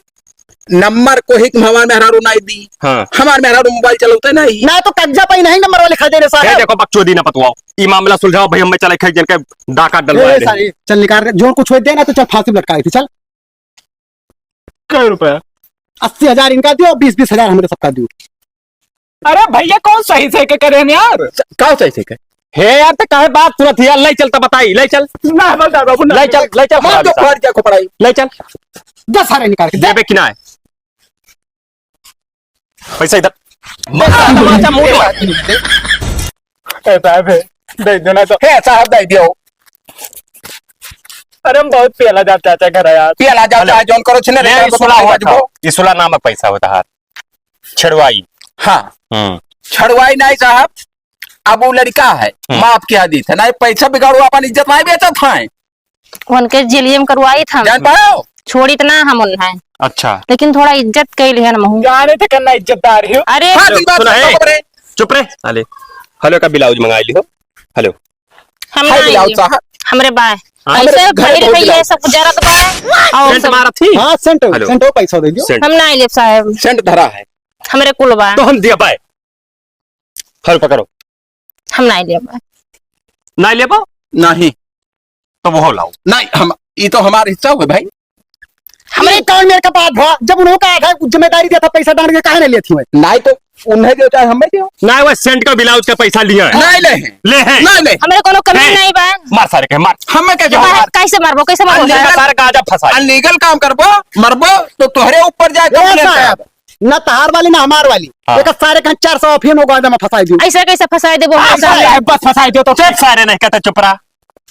नंबर कोही के हमार मेहरारू नहीं दी। हाँ। हमार मेहरारू मोबाइल चलावते नहीं। ना तो कब्जा पाई नहीं नंबर वाले खा दे रे साहब। ए, देखो बकचोदी ना पतवाओ, ई मामला सुलझाओ भाई, हमें चले खाई जन के डाका डलवा ए, दे। सारी, चल निकाल रे, जो कुछ हो दे ना तो चल फांसी लटका दे, चल। कै रुपया? अस्सी हजार इनका दियो, बीस बीस हजार हमरे सबका दियो। अरे भैया, कौन सही से के करे हैं यार? का सही से के? हे यार, तो काहे बात सुनत है यार? ले चल तो बताई, ले चल। ना, हवलदार बाबू, ना। ले चल, ले चल, मार दो, हमारे साथ। फाड़ दिया खोपड़ाई। ले चल। दस सारे निकाल के दे। देबे कि ना है? पैसा इधर। मार, मार, मार, मुंह में। ए साहब, दे दो ना तो। हे साहब, दे दियो। अरे, हम बहुत पियला जाब चाचा घर यार। पियला जाब, चलो। चाहे जौन करो, छिने ले, ले, ई सुला बजबो। होता। ई सुला नाम है पैसा होता है। छड़वाई। हाँ। हम्म। छड़वाई नहीं साहब, अब वो लड़का है, हम्म। माफ किया दी थे। नहीं पैसा बिगाड़ो, अपन इज्जत नहीं बेचत है। उनके जेलिए में करवाई था। जान पाओ? छोड़ी तो ना हम उन्हें। अच्छा। लेकिन थोड़ा इज्जत कई लिहन महू। जाने थे करना इज्जतदार हो। अरे। हाँ, लो, सुन, सुना है? खबर है। चुप रे साले। हेलो, का ब्लाउज मंगाई लिहो? हेलो। हम हाय ना ब्लाउज आइए। साहब। हमरे बाय। हाँ। ऐसे हमरे घर भइर बहुत है, ये ब्लाउज। सब गुजरत बा। और सेंट सब मारत ही? हाँ, सेंट, हेलो। सेंट हो, पैसा दे दियो। सेंट। हम ना आइले साहब। सेंट धरा है। हमरे कुल बा। तो हम दिया बाय। हेलो, पकड़ो। हम ना आइले बाय। ना लेबो? नहीं। तो वो लाओ। नहीं, हम, ई तो हमार हिस्सा हुए भाई। हमरे कौन मेरे का बात भा? जब उन्हों का आधा जिम्मेदारी दिया था, पैसा डाल के काहे नहीं लेती हुए? नहीं तो उन्हें दो चाहे हमें दो। नहीं, वो सेंट का ब्लाउज का पैसा लिया है। नहीं ले हैं। ले हैं। नहीं ले। हमरे कोनो कमी हैं। नहीं बा। मार सारे के, मार। हमें क्या जवाब? कैसे मारबो, कैसे मारबो? अनलीगल सारे का आजा फंसा। अनलीगल काम करबो, मरबो तो तोहरे ऊपर जाए ए कंप्लेंट साहब, करब। ना तहार वाली, ना हमार वाली। हाँ। एक सारे का चार सौ अफीम हो गांजा में फंसाई दी। ऐसे कैसे फंसाई देबो? हाँ, ऐसा सारे है। बस फंसाई दियो तो चुप सारे नहीं कहते, चुप रहा।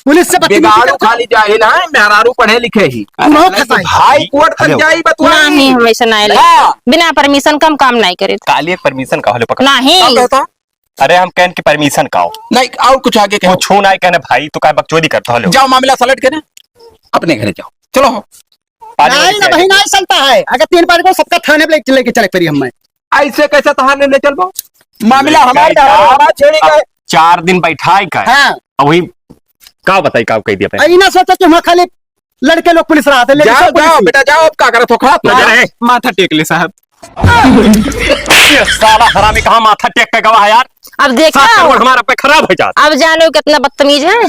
पुलिस से बदतमीजी बिगाड़ू करता। खाली जाहिल है, मेहरारू पढ़े लिखे ही। उन्हों अरे फंसाई। हाई कोर्ट तक हेलो। जाई बतुआ। नहीं, हम ऐसे नहीं ले। हाँ। बिना परमिशन का हम काम नहीं करे। काली एक परमिशन का हेलो पकड़। नहीं। का कहता? अरे हम कहन की परमिशन का हो। नहीं, और कुछ आगे कहो। कुछ नहीं कहने भाई, तू का बकचोदी करता हेलो। जाओ मामला सलट के ना, अपने घरे जाओ। चलो हो। पानी नहीं वाली ना चाहिए। बहिन, नहीं चलता है। अगर तीन पाँच को सबका थाने पे लेके, लेके चले पड़ी हम। ऐसे कैसे थाने ले चलबो? मामला लेके हमारे जाओ। हमारे छेड़ी का अब है। चार दिन बैठाई का है। हाँ। अब वही का बताई, का कह दिया पहले। अब ई ना सोचो कि वहाँ खाली लड़के लोग पुलिस रहा था, लेकिन जाओ, सब पुलिस जाओ, ही। बेटा, जाओ, अब का करत हो, खड़ा तो नजर जाओ। है। माथा टेक ले साहब। ये साला हरामी कहाँ माथा टेक के गवा है यार? अब देखा? सात करोड़ हमारा पे खराब हो जाता। अब जानो कितना बदतमीज है।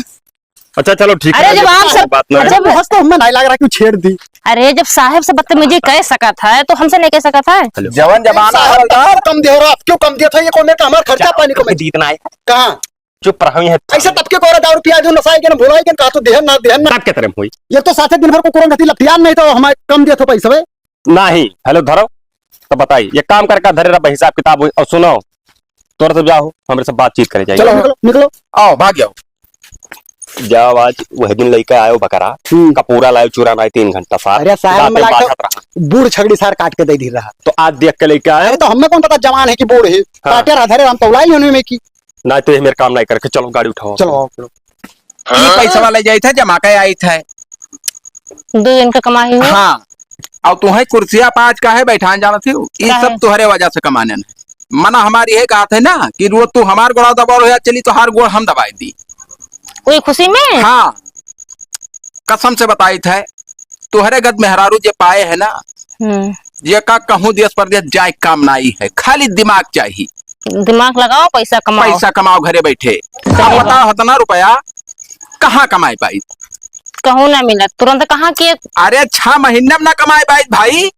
अच्छा, चलो, ठीक अरे, है, जब आप सब, बात ना है। जब हंस तो हमें नहीं लग रहा कि छेड़ दी। अरे, जब साहब से बदतमीजी कह सकत है, तो हमसे नहीं कह सकत है। हेलो। जवन जमाना साहब, है, तब क्यों कम दे रहा, क्यों कम दिया था, ये कौन देता हमारा खर्चा क्या पानी को मैं? जीतना है। कहाँ? चुप रहो, ये ऐसे तब के कोरा दारू पिया दो, नशा के ना भुलाई के, कहा तो देहन ना, देहन ना। तब के तरह हुई। ये तो साथे दिन भर को कुरंग थी, लपियान नहीं तो हमारे कम दिया था पैसा बे। नहीं, हेलो, धरो, तो बताई, ये काम करके धरे रहा हिसाब किताब हुई। और सुनो, तोर सब जाओ, हमरे सब बातचीत करे जाइए। चलो, निकलो, निकलो। आओ, भाग जाओ। जाओ, आज वह दिन लइका आयो बकरा, हम्म। कपूरा लायो, चूरा नाई, तीन घंटा साथ अरे, साहब, राते मिला के बात रहा। बूढ़ छगड़ी सार काट के दे दी रहा। तो आज देख के लइका आयो। अरे, तो हमें कौन पता जवान है कि बूढ़ है? हाँ। काटे रहा, धरे रहा, हम तो लाई होने में की। ना तो ये मेरे काम नहीं करके, चलो गाड़ी उठाओ। चलो, आओ, चलो। ये पैसा वाला जाइत है, जमा के आइत है। दो दिन का कमाई हो। हाँ, और तुम्हें कुर्सिया पाँच का है, बैठान जाना थी, ये काहे? सब तुम्हारे वजह से कमाने ने। मना हमारी है, कहत है ना कि वो तू हमार गोड़ा दबा रहा, चली तो हार गोड़ हम दबाई दी। कोई खुशी में? हाँ, कसम से बताइत है, तुहरे गद मेहरारू जे पाए है ना, हम्म। जे का कहूँ देश परदेश जाए काम नाई है, खाली दिमाग चाहिए। दिमाग लगाओ, पैसा कमाओ। पैसा कमाओ घरे बैठे। सही अब बात। बताओ, इतना रुपया कहाँ कमाए पाई? कहूँ ना मिलत, तुरंत कहाँ के? अरे, छह महीना में ना कमाए पाई भाई।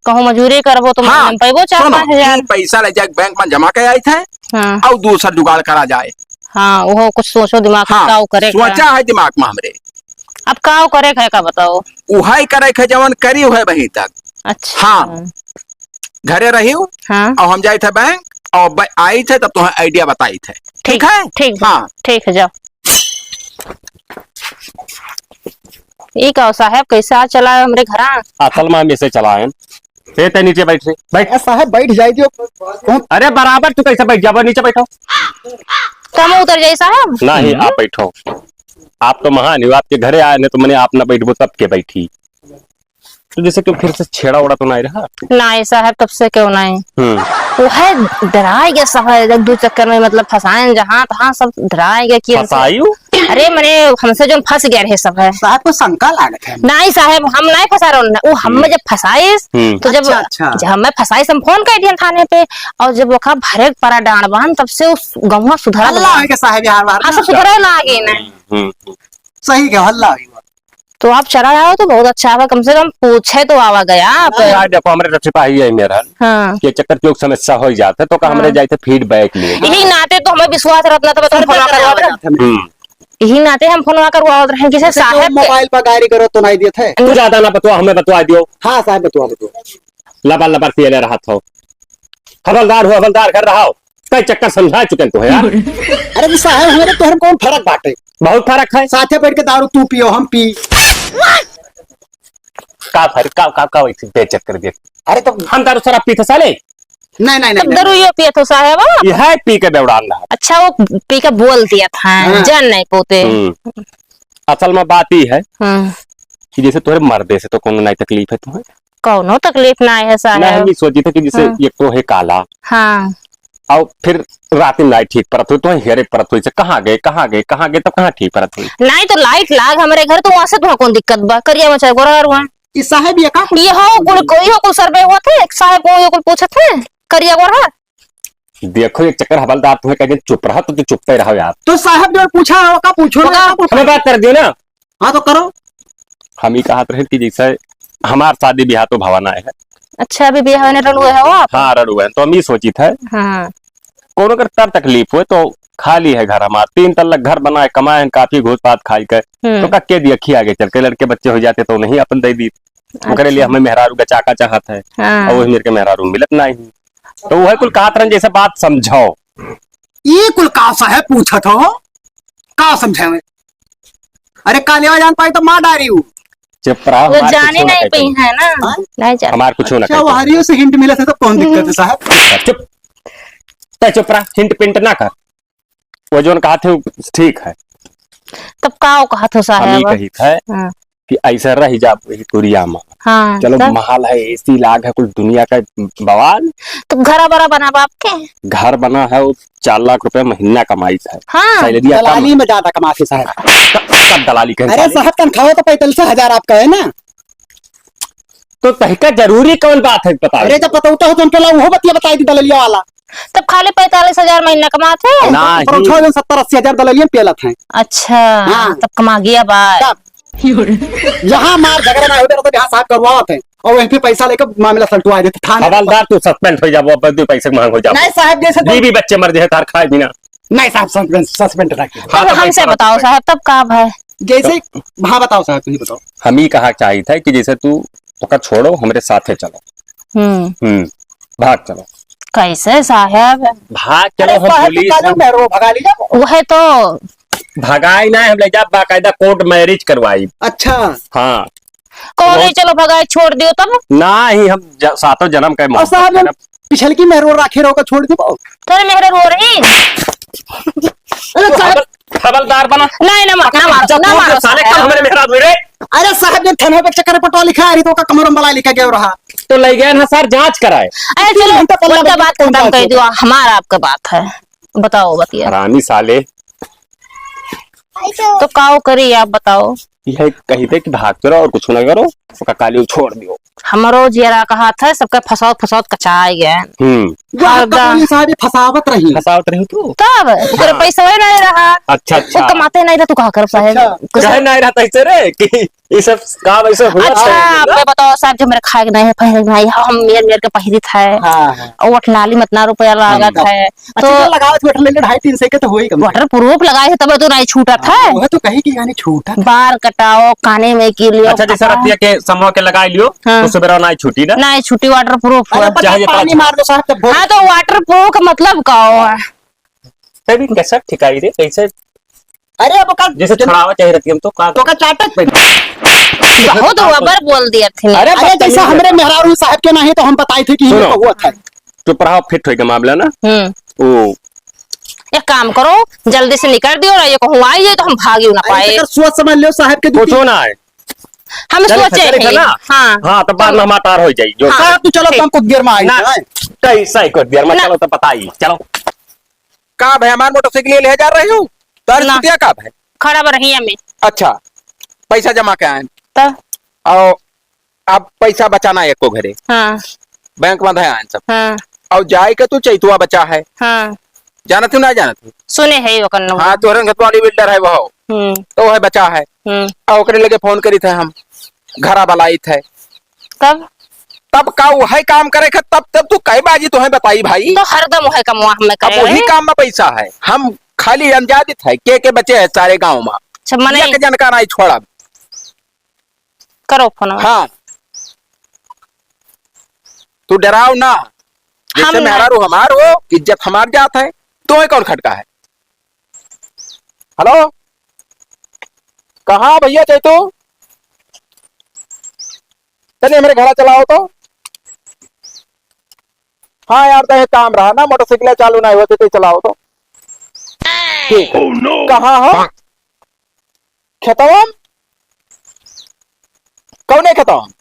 कहूँ मजूरी करबो तो हाँ, महीना में पैबो चार सुनो, पाँच हजार। ई पैसा ले जाके बैंक में जमा के आइत है हाँ। और दूसरा जुगाड़ करा जाए। हाँ, वो कुछ सोचो दिमाग में हाँ, काउ करे का। सोचा है दिमाग में हमरे। अब काउ करे का है का बताओ? उहाई करे के जवन करी हुए बही तक। अच्छा। हाँ। घरे रही हूँ हाँ। और हम जाइत है बैंक और ब-, आइत है तब तुम्हें आइडिया बताइत है। ठीक ठीक, है? ठीक बा, हाँ। ठीक है, जाओ। ई का साहब, कैसे आ चला है हमरे घरा? असल में हम ऐसे चला है। ए, ते नीचे बैठ रे, बैठ। ए, साहब, बैठ जाए दियो। कौन? अरे, बराबर तू कैसे बैठ जाबो? नीचे बैठो। तो हम उतर जाई, साहब? नहीं, आप बैठो। आप तो महान हो, आपके घरे आए ने, तो मने आप ना बैठबो, तब के बैठी? तो जैसे कि फिर से छेड़ा उड़ा तो नहीं रहा? नहीं, साहब, तब से क्यों नहीं? हम्म। वो है, डराए गया, साहब, एक दो चक्कर में, मतलब, फंसाए जहाँ तहाँ, सब डराए गया कि हमसे फंसायु? अरे, मने, हमसे जो फंस गया रहे सब है। साहब को शंका लागत है। नहीं साहब, हम नहीं फंसा रहे ना। वो हमें हम्म। जब फंसाइस, हम्म। तो जब, अच्छा, अच्छा। जब हमें फंसाइस, हम फोन कर दिया थाने पे, और जब ओका भरे परा डांड बांध, तब से उस गौवा सुधरा अल्लाह बा। के साहब यार, हाँ, सब सुधरे लागे ना। हम्म, हम्म। सही कहा, अल्लाह। तो आप चला जाओ तो बहुत अच्छा है, कम से कम पूछे तो आवा गया आप। यार, देखो, हमरे तो सिपाही है मेरा। हाँ। ये चक्कर चौक समस्या हो जाते, तो का हमरे हाँ। जाते फीडबैक लिए। यही नाते तो हमें विश्वास रखना था, बता हम फोन करवा रहे हैं। हम्म। यही नाते हम फोन करवावत रहे, किसे वैसे क्यों साहब के मोबाइल पर गायरी करो तो नहीं देते? तू ज्यादा ना बतवा, हमें बतवा दियो। हाँ साहब, बतवा, बतवा। लबर लबर पियले रहत हो। हवलदार हो, हवलदार घर रहा हो। कई चक्कर समझा चुकन तो है यार। अरे तो साहब, हमारे तोहर में कौन फर्क बाटे? बहुत फर्क है। साथे बैठ के दारू तू पियो, हम पी। का फर्क, का, का, का वैसे बेइज्जत कर दिया? अरे तो हम दारू शराब पीते साले? नहीं, नहीं, नहीं, तब नहीं। दारू यो पिए तो साहेब? ये है पी के बेवड़ान रहा। अच्छा, वो पी के बोल दिया था, हाँ। जान नहीं पोते। हम्म। असल में बात ये है हाँ। कि जैसे तोहरे मर्दे से तो कोनो नहीं तकलीफ है तुम्हें? कौनो तकलीफ ना है साहेब। नहीं, हम ये सोची थे कि जैसे हाँ। ये को है काला। हाँ। और फिर रात में नाई ठीक परत हुई, तो हेरे परत हुई से कहाँ गए, कहाँ गए, कहाँ गए, तब कहाँ ठीक परत हुई? नाई तो लाइट लाग हमरे घर, तो वहाँ से तुहाँ कौन दिक्कत बा? करिया बा चाहे गोरहर हुआ। ई साहेब ये का पूछत ये हो हैं? कुल को, ये हो कुल सर्वे हुआ थे, साहेब को ये कुल पूछत हैं, करिया गोरहर। देखो, एक चक्कर हवलदार तुम्हें कह दे, "चुप रहा," तो तू चुप्पे रहो यार। तो साहेब जो पूछा है, ओका पूछो ना, ओका आप हमें बात कर दियो ना। हाँ, तो करो। हम ई कहत रहे कि जैसे हमार शादी ब्याह तो भवा नाय है। अच्छा, अभी ब्याह होने रड़ुए हो आप? हाँ, रड़ुए हैं। तो हम ई सोचित है, हाँ। कोनो कर तब तकलीफ हुए तो खाली है घर हमार, तीन तल्ला घर बनाए, कमाए हैं, काफी घूस पात खाई के। हम्म। तो का के दिया खिया आगे चल के लड़के बच्चे हो जाते तो नहीं अपन दे दी। ओकरे लिए अच्छा। हमें मेहरारू का चाका चाहत है। हाँ। और वही मेरे के मेहरारू मिलत नहीं। तो वह कुल कहत रहन, जैसे बात समझाओ। ये कुल का साहेब पूछत हो? का समझावे? अरे, का लेवा जान पाई तो मार डारी हूँ। चुप रहा, वो हमार जाने कुछो ना नहीं कहते। पई है ना। हाँ? नहीं जाने। हमार कुछो ना अच्छा, कहते। वो हरियो से hint मिला था, तब कौन दिक्कत है, हम्म। साहब? चुप। तै चुप रहा, hint पिंट ना कर। वो जोन कहा थे, वो ठीक है। तब का वो कहा थे, हम साहब? ये कही थे हाँ। कि ऐसा रह जा वही कुरिया में। हाँ, चलो, तब? महल है, AC लाग है, कुल दुनिया का बवाल। तो घर बड़ा बना बाप के? घर बना है, वो चार लाख रुपया महीना कमाई है। हाँ। Salary कम दलाली है। में ज्यादा कमाते साहब। कब, कब दलाली कहे अरे साले? साहब, तनख्वाह तो पैंतालीस हजार आपका है ना? तो तहका जरूरी कौन बात है, बता अरे, दे। जब पतौता हो तो उनके ला वो बतिया बताई दी दललिया वाला। तब खाली पैंतालीस हजार महीना कमात है? ना, पर ही। छह दिन सत्तर अस्सी हजार दललिया पेलत हैं। अच्छा, हाँ। तब कमा गया बा। तब। यहाँ मार झगड़ा ना होते रहते, यहाँ साहब करवावत हैं। और वहीं पे पैसा लेकर मामला सलटवा देते थाने। हवलदार, तू suspend हो जाबो, अब दो पैसे मांग हो जाबो। नहीं साहब, जैसे तो बीवी बच्चे मर जाए, तार खाए बिना। नहीं साहब, suspend, suspend रखे। हाँ, तब तो हमसे पैसा बताओ रखे। साहब, तब का भाई? जैसे, हाँ, बताओ साहब, तुम बताओ। हम ही कहा चाहिए था कि जैसे तू, ओका छोड़ो, हमरे साथे चलो। हम्म। हम्म, भाग चलो। कैसे साहब? भाग चलो, अरे हम साहब, पुलिस तो हम मेहरो भगा ली जाओ। वह तो भगाई ना, हम ले जा बाकायदा court marriage करवाई। अच्छा। हाँ। कौन वो ले चलो भगाई, छोड़ दियो तब? ना ही, हम ज-, सातों जन्म का और मोहब्बत साहब, करब। पिछल की मेहरो राखे रहो का छोड़ दो। तोरे मेहरो रो रही। अरे साहब। हवल-, हवलदार बना। नहीं, ना मार, ना मारो, जब ना तुम मारो साले साहब। कब हमारे मेहरा हुए रे? अरे साहब, जब थाना पे चक्कर पटवा लिखा है, तो का कमर में बला लिखा गया रहा। तो ले गए ना सर, जांच कराए। अरे तीन चलो, घंटा पहले उनका बात कौन खत्म जांच कर दो, है? हमार आपका बात है, बताओ बतिया। हरामी साले। तो काओ करी आप बताओ? यह कही थे कि भाग चलो और कुछ ना करो, ओका काली छोड़ दियो। हमरो जियरा का हाथ है, सबके फसावत फसावत कचाए गए। हम्म। वो हर आपका गा- पुलिस साहब फसावत रही। फसावत रही तू? तब, ओकरे हाँ। पैसा ही नहीं रहा। अच्छा, अच्छा। वो कमाते नहीं रहे, तू कहाँ करब साहेब? अच्छा। कुछ कहे नहीं रहता इसे रे कि ये सब काम ऐसे हुआ अच्छा, था, आप ना? बताओ साहब, जो मेरे खाए के नहीं है, पहने के नहीं है, हम मेर मेर के पहिरित है। हाँ, हाँ। और वटलाली में इतना रुपया लागत हम्म। है। अच्छा, तो तो लगावत waterline ढाई तीन सौ के तो होई कम से कम। Waterproof लगाए है, तब तो नहीं छूटत हाँ, है। वह तो कही कि यानी छूटत है। बार कटाओ, काने में की लियो, अच्छा, जैसे कटाओ। रतिया के समूह के लगाई लियो, हाँ। तो सुबेरा नहीं छूटी ना? नहीं छूटी, waterproof अरे, है। पता चाहे जितना पानी छूटो। मार दो साहब, तब बहुत हाँ, तो waterproof का मतलब का हो? तभी कैसा ठिकाई रे, कैसे? अरे, अब का जैसे जन- छुड़ावा चाहे रतिया में तो का? तो का चाटत पे? बहुत ऊपर बोल दिया थे। अरे, अरे, जैसे बदतमीज हमरे है। मेहरारू साहब के नहीं तो हम बताई थे कि सुनो। ये तो हुआ था। चुप रहो, fit होइगा मामला ना। हम्म। ओ। एक काम करो, जल्दी से निकल दियो ना, ये कहूँ आई है तो हम भागियो ना अरे, पाए। तकर सोच समझ लियो साहब के कुछो ना है। हम चले सोचे थे, चले थे ही। ना? हाँ। हाँ, तो बाद में हम हमार तार हो जाई, जो हाँ। साहब, तू चलो, ठीक। हम कुछ देर में आई ना, हैं। कैसा ही कुछ देर में, ना। चलो तो बताई, चलो। का भाई, हमार मोटरसाइकिल ले जा रहे हो? तार ना। कुतिया का भाई? खड़ा बा रही हमें। अच्छा, पैसा जमा के आए। तब? और अब पैसा बचाना है एको घरे। हाँ। बैंक में धयान सब। हाँ। और जाए के तू चैतुआ बचा है। हाँ। जानत हूँ ना जानत हूँ? सुने है ओकर नंबर। हाँ, तोहरे घर वाली builder है वो। हम्म। तो वह बचा है। हम्म। और ओकरे लगे फोन करी थे हम, घरा बलाई थे। तब? तब का वह काम करे खे, तब, तब तू कई बाजी तोहे बताई भाई। तो हरदम वह कमवा हमें अब करे वही रहे। काम में पैसा है, हम खाली अंजादित है, के के बचे है सारे गांव में। अच्छा, मने एक जन का नहीं छोड़ा। करो फोन। हाँ, तू डराओ ना, जैसे हम ना मेहरारू हमार हो, इज्जत हमार जात है, तुम्हें कौन खटका है? हेलो, कहाँ भैया चैतू? तनी हमरे घरा चलाओ तो। हाँ यार, तो ये काम रहा ना, मोटरसाइकिल चालू नहीं होते, तो चलाओ तो। ठीक है। Oh no! कहाँ हो? खेतवा में? कौने खेतवा में?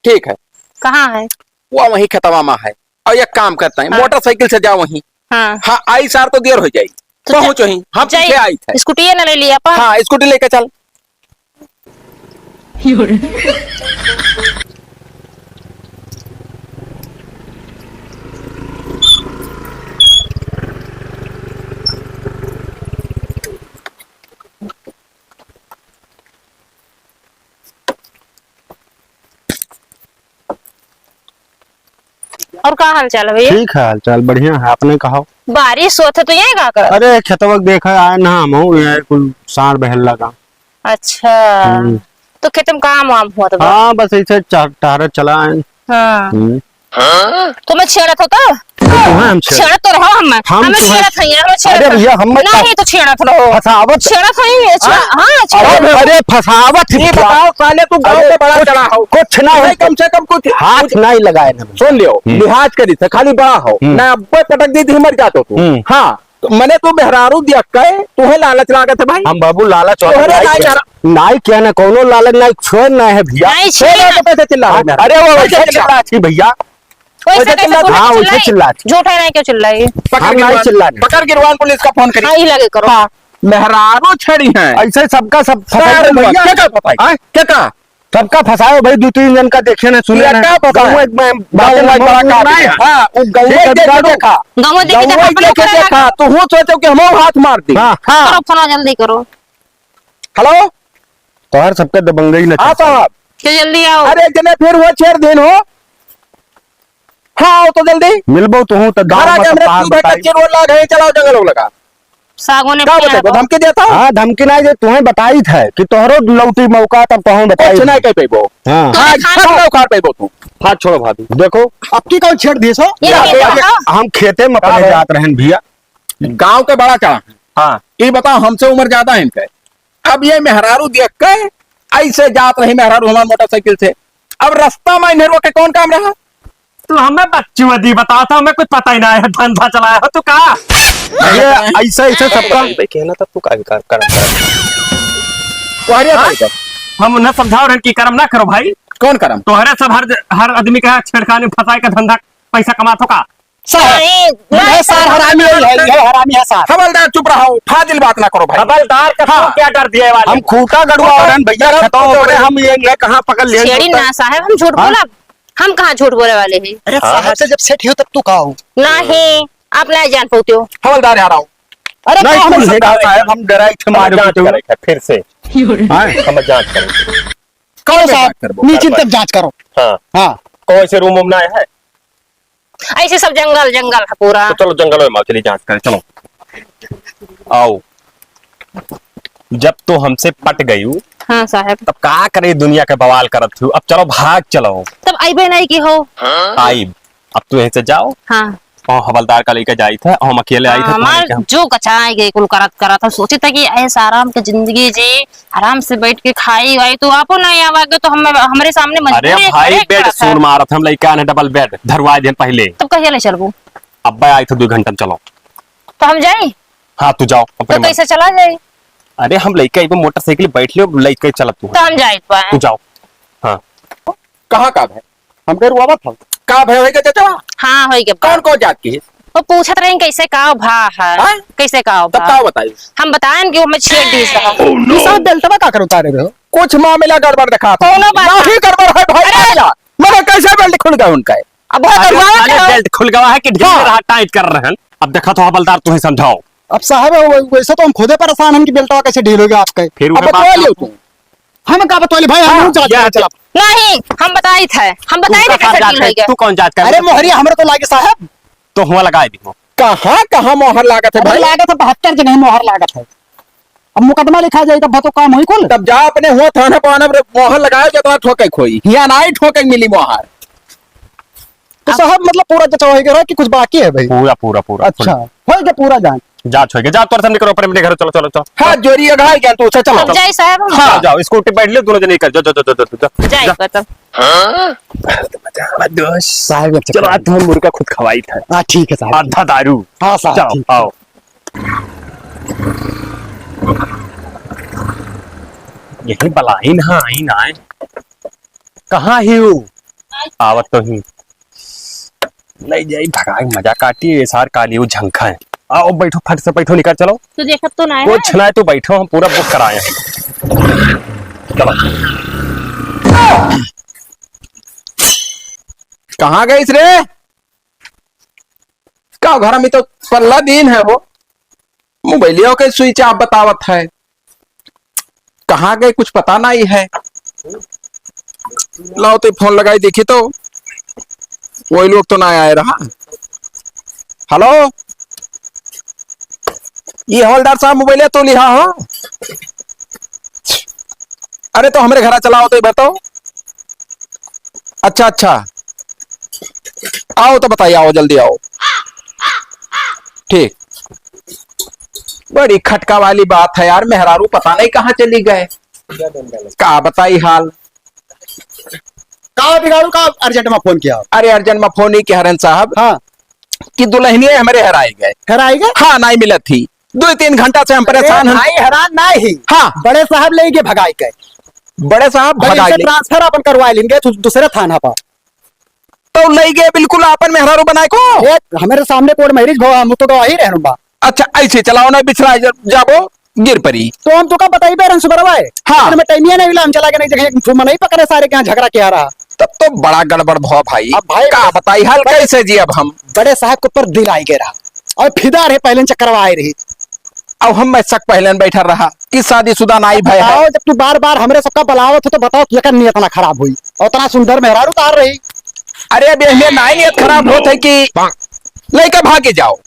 ठीक है। कहाँ है? वो वही खेतवा में है। और एक काम करता है, हाँ। मोटरसाइकिल से जाओ वहीं। हाँ। हाँ, आई सार तो देर हो जाई। तो पहुँचो जा-, ही, हम जाई। पीछे आई थे। स्कूटी है ना, ले लिया अपन। हाँ, स्कूटी लेके चल। और का हाल चाल है भैया? ठीक है, हाल चाल बढ़िया है, अपने कहो। बारिश होत है तो यही का करत? अरे खेतवा के देखा आए ना, हम हूँ, यहाँ कुल साँड़ बहल लगा। अच्छा, हम्म। तो खेत में काम वाम हुआ तो? हाँ, बस ऐसे चा-, टहरत चला आए। हाँ। हम्म। तो मैं छेड़त हो तो? तो तुम्हें हम छेड़- छेड़त तो रहो हम। हम हमें तुम्हें छेड़त है, हमें छेड़त अरे है। भैया, हम मत नहीं तो छेड़त रहो। फसावत। छेड़त है, अच्छा, हाँ? हाँ, छेड़त अरे, रहो। अरे, फसावत ही ये क्या? बताओ, साले, तू गाँव अरे, के बड़ा कुछ, चढ़ा हो। कुछ ना हो। नहीं, कम से कम कुछ, हाथ कुछ नहीं लगाए ना। सुन लियो, हम्म। लिहाज करी थे, खाली बड़ा हो। हम्म। ना अब्बे पटक दी थी, मर जातो तू। हम्म। हाँ। तो मने तू मेहरारू दिया कहे, तुहे लालच लागत है भाई। हम बाबू लालच वाला तोहरे नाई नाई किया। यार। नाई किया ना, कौनो लालच नाई, छोड़ ना है भैया। नाई छोड़ छोड़ ना। तो कैसे चिल्ला रहे हाँ, मेहरारू? अरे वो कैसे वैसे चिल्ला? चिल्ला थी भैया। वैसे वैसे कैसे चिल्ला बोले हाँ, वैसे चिल्लाई? चिल्ला थी। झूठा नाई क्यों चिल्लाई? पकड़ हम नाई गिरवान, चिल्ला नहीं। पकड़ गिरवान पुलिस का फोन करी। हाँ, ये लगे करो। हाँ, मेहरारू छड़ी है। ऐसे सबका सब फसाई सर, दे भैया। क्या का फसाई? हाँ? क्या का? सबका फसायो भाई, दो तीन जन का देखे ना, सुने ना। का फसायो? गाँव एक में गाँव बातें में ना बड़ा बोलना है। हाँ, वो गाँव एक देख के देखा। गाँव देख के गाँव देखा, एक अपना देख के करना। देखा, तो वो सोचो कि हम हाथ मार दी। हाँ, हाँ। करो, फोन जल्दी करो। हेलो? तोहर सबके दबंगई न हाँ चलता। साहब। के जल्दी आओ। अरे, जने फिर वो छेड़ देन हो। हाँ, आओ तो जल्दी। मिलबो तो हूँ तो गाँव घर में आके तो हमरे पार सीधे बताई। कच्ची रोड लाग है, चलाओ जंगल हो लगा। सागो ने का अपने बताई, आप धमकी देता हूँ? हाँ, धमकी नहीं दे, तुम्हें बताई था कि तोहरो लौटी मौका तब तो हम बताई कुछ था। नहीं कह पेबो। हाँ। तो हाँ, खाना सब ना उखाड़ पेबो तू। हाथ छोड़ो भाभी। देखो। अब की कौन छेड़ दिए सो? ये ये लगे देखो। हम खेते में का अपने है? जात रहन भैया। गाँव के बड़ा चढ़ा है। हाँ। ये बताओ, हमसे उम्र ज्यादा है इनके। अब ये मेहरारू देख के ऐसे जात रही मेहरारू हमार मोटरसाइकिल से। अब रास्ता में इन्हें रोके कौन काम रहा? तू हमें बच्चू दी बताता, हमें कुछ पता ही ना है, धंधा चलाया हो तू का? ये ऐसे, ऐसे सबका भाई कहना था, तू का कर, कर, कर। तोहरे हाँ? भाई का। हम उन्हें समझाओ रहे कि कर्म ना करो भाई। कौन कर्म? तोहरे सब हर, हर आदमी का छेड़खानी फंसाए का धंधा पैसा कमात हो का? साहब, नहीं, ये नहीं, सार हरामी है, ये हरामी है सार। हवलदार चुप रहो, फाजिल बात ना करो भाई। हवलदार का हाँ। तू क्या डर दिए वाले? हम खूंटा गड़वा रहे हैं भैया, खतम हो गए, हम ये, ये कहाँ पकड़ लिए छेड़ी ना साहब, हम झूठ हाँ? बोला? हम कहाँ झूठ बोले वाले हैं? अरे हाँ। साहब से जब सेट हो तब तू का हो? नहीं, आप नहीं जान पाते हो। हवलदार आ रहा हूँ। अरे नहीं, का हम कौन झूठ है बोले? साहब, हम डराई थे, हम मारे जांच पीटे। करेंगे फिर से। हाँ? हम जांच करेंगे। कौन करो साहब, जांच करबो? नीचे तक जांच करो। हाँ। हाँ। कौन से रूम में आया है? ऐसे सब जंगल, जंगल है पूरा। तो चलो जंगल में चली जांच करें, चलो। आओ। जब तो हमसे पट गयू, हाँ साहब। तब का करे दुनिया के बवाल करत हो? अब चलो भाग चलो। तब अइबे नहीं की हो। आइब। अब तू यहीं से जाओ। हाँ। और हवलदार का लेके जाई था, हम अकेले आई था, हाँ, तुम्हारे मार क्या? जो कचाए गए कुल करत करत। हम सोचे था कि ऐसा आराम की जिंदगी जी, आराम से बैठ के खाई वाई, तो आपो नहीं आवागे, तो हम, हमरे सामने अरे मजबूरी है, भाई, खड़े बेड खड़ा था। सून मारत, हम लइका ने डबल बेड धरवाए देन पहले। तब कहिया ले चलबू? अब्बे आई तो दो घंटा में चलो। तो हम जाई? हाँ, तू जाओ तो अपने मन। कैसे चला जाई? अरे, हम लइका एगो मोटरसाइकिल बैठ लियो, लइका चलत तू। तो हम जाई बा। तू जाओ। हाँ। कहाँ का भाई? हमके रुआवत हो। का भय होई के चचवा? हाँ, होई के बा। कौन, कौन जात की है? वो पूछत रही कैसे का भा है, हाँ? कैसे का तब भा? का बताई? हम बताएन कि वो हमें छेड़ दी था। Oh, no! ये सब बेल्टवा का कर उतारे रहे हो? कुछ मामला गड़बड़ दिखा था। कौनो बात नहीं। नहीं गड़बड़ है भाई, अरे! मामला। मगर कैसे बेल्ट खुल गए उनका? अब वो अरे, गड़बड़ साले है। बेल्ट खुल गवा है कि ढील हाँ। रहा, टाइट कर रहे हैं। अब देखा तो हवलदार, तू ही समझाओ। अब साहब, वो, वैसे तो हम खुदे परेशान हैं कि बेल्टवा कैसे ढील हो गया आपका। फिर अब उहे बात बतवा ना। लियो तू। हम का बतौली भाई, हम हाँ, जांच या करे चला। चलब। नहीं, हम बताई थे, हम बताई तू थे का कैसे जांच डील करे? होई गया। तू कौन जांच करे? अरे मोहरी हमरा तो लागे साहब। तो हुआ लगाए दी हो। कहाँ, कहाँ मोहर लागत है अरे भाई? लागत है बहत्तर जगह मोहर लागत है। अब मुकदमा लिखा जाए तब तो काम होई कुल। तब जा अपने हुआ थाना पाना पर मोहर लगाए जो तो ठोके खोई। हिया ना ही ठोके मिली मोहर। तो अब साहब मतलब पूरा जचा होई गया कि कुछ बाकी है भाई? पूरा, पूरा, पूरा। अच्छा, होई गया पूरा जांच। जांच होई गया। जा, तोर सामने करो, अपने, अपने घर चलो, चलो, चलो। हाँ, जोरी अघाई गया तू, चलो, अब चलो। जाई साहब। हाँ। जाओ, जाओ, स्कूटी बैठ लियो, दोनों जने कर, जाओ, जाओ, जाओ, जाओ, जाओ, जाओ। जाई जा। खत्म। हाँ? साहब, अच्छा, चलो, आज तुम्हें मुर्गा खुद खवाई था। हाँ, ठीक है साहब। आधा दारू। हाँ साहब, चलो, ठीक है। आओ। यही बलाइन, हाँ, आई ना आए। कहाँ ही हूँ? आवत तो ही। नहीं जाई, भगाई, मजा काटी, ये सार काली वो झंखा है। आओ, बैठो, फट से बैठो, निकल चलो। तो देखत तो ना है। कुछ ना, तू बैठो, हम पूरा बुक कराए हैं। चलो। कहाँ गइस रे? का घर में तो पल्ला दिन है वो। मोबाइलिया के switch off बतावत है, कहाँ गए कुछ पता नहीं है। लाओ तो फोन लगाई देखी तो, वही लोग तो ना आए रहा। हेलो, ये हवलदार साहब मोबाइलिया तो लिहा हो। अरे तो हमरे घरा चलाओ तो बताओ। अच्छा, अच्छा, आओ तो बताइए, आओ, जल्दी आओ। ठीक। बड़ी खटका वाली बात है यार, मेहरारू पता नहीं कहाँ चली गए। का बताई हाल। का बिगाड़ू का अर्जेंट में फोन किया? अरे अर्जेंट में फोन ही किया हरन साहब। हाँ। कि दुल्हनिया हमरे हराई गए। हराई गए? हाँ, नहीं मिलत थी। दो तीन घंटा से हम परेशान हैं। भाई हैरान ना ही। हाँ। बड़े साहब ले के भगाई गए। बड़े साहब और भगाई इनसे ले। ट्रांसफर अपन करवा लेंगे दू-, दूसरे थाना पर। तो ले गए बिल्कुल अपन मेहरारू बनाए को। ए, हमारे सामने कोर्ट मैरिज भवा, हम तो गवाही रहनु बा। अच्छा, ऐसे चलाओ ना, बिछड़ा जा-, जाबो, गिर परी। तो हम तो का बताई बे रंसुबरवा है। हाँ। लेकिन हमें टाइमिया नहीं मिला, हम चला गए नहीं जगह, एक ठो मनई पकड़े सारे के यहाँ झगड़ा किया रहा। तब तो बड़ा गड़बड़ भवा भाई। अब भाई का बताई हाल, बड़े कैसे जी अब हम? बड़े साहब के ऊपर दिल आई गए रहा और फिदा रहे पहले चक्करवा आए रही। अब हम मैं शक पहले बैठा रहा कि शादीशुदा नाई भय है। बताओ, जब तू बार बार हमरे सबका बुलावत हो तो बताओ कि एकर नियत ना खराब हुई। और इतना सुंदर मेहरारू तार रही। अरे अब एहमे नाई नियत खराब होत है कि लइका भागे जाओ।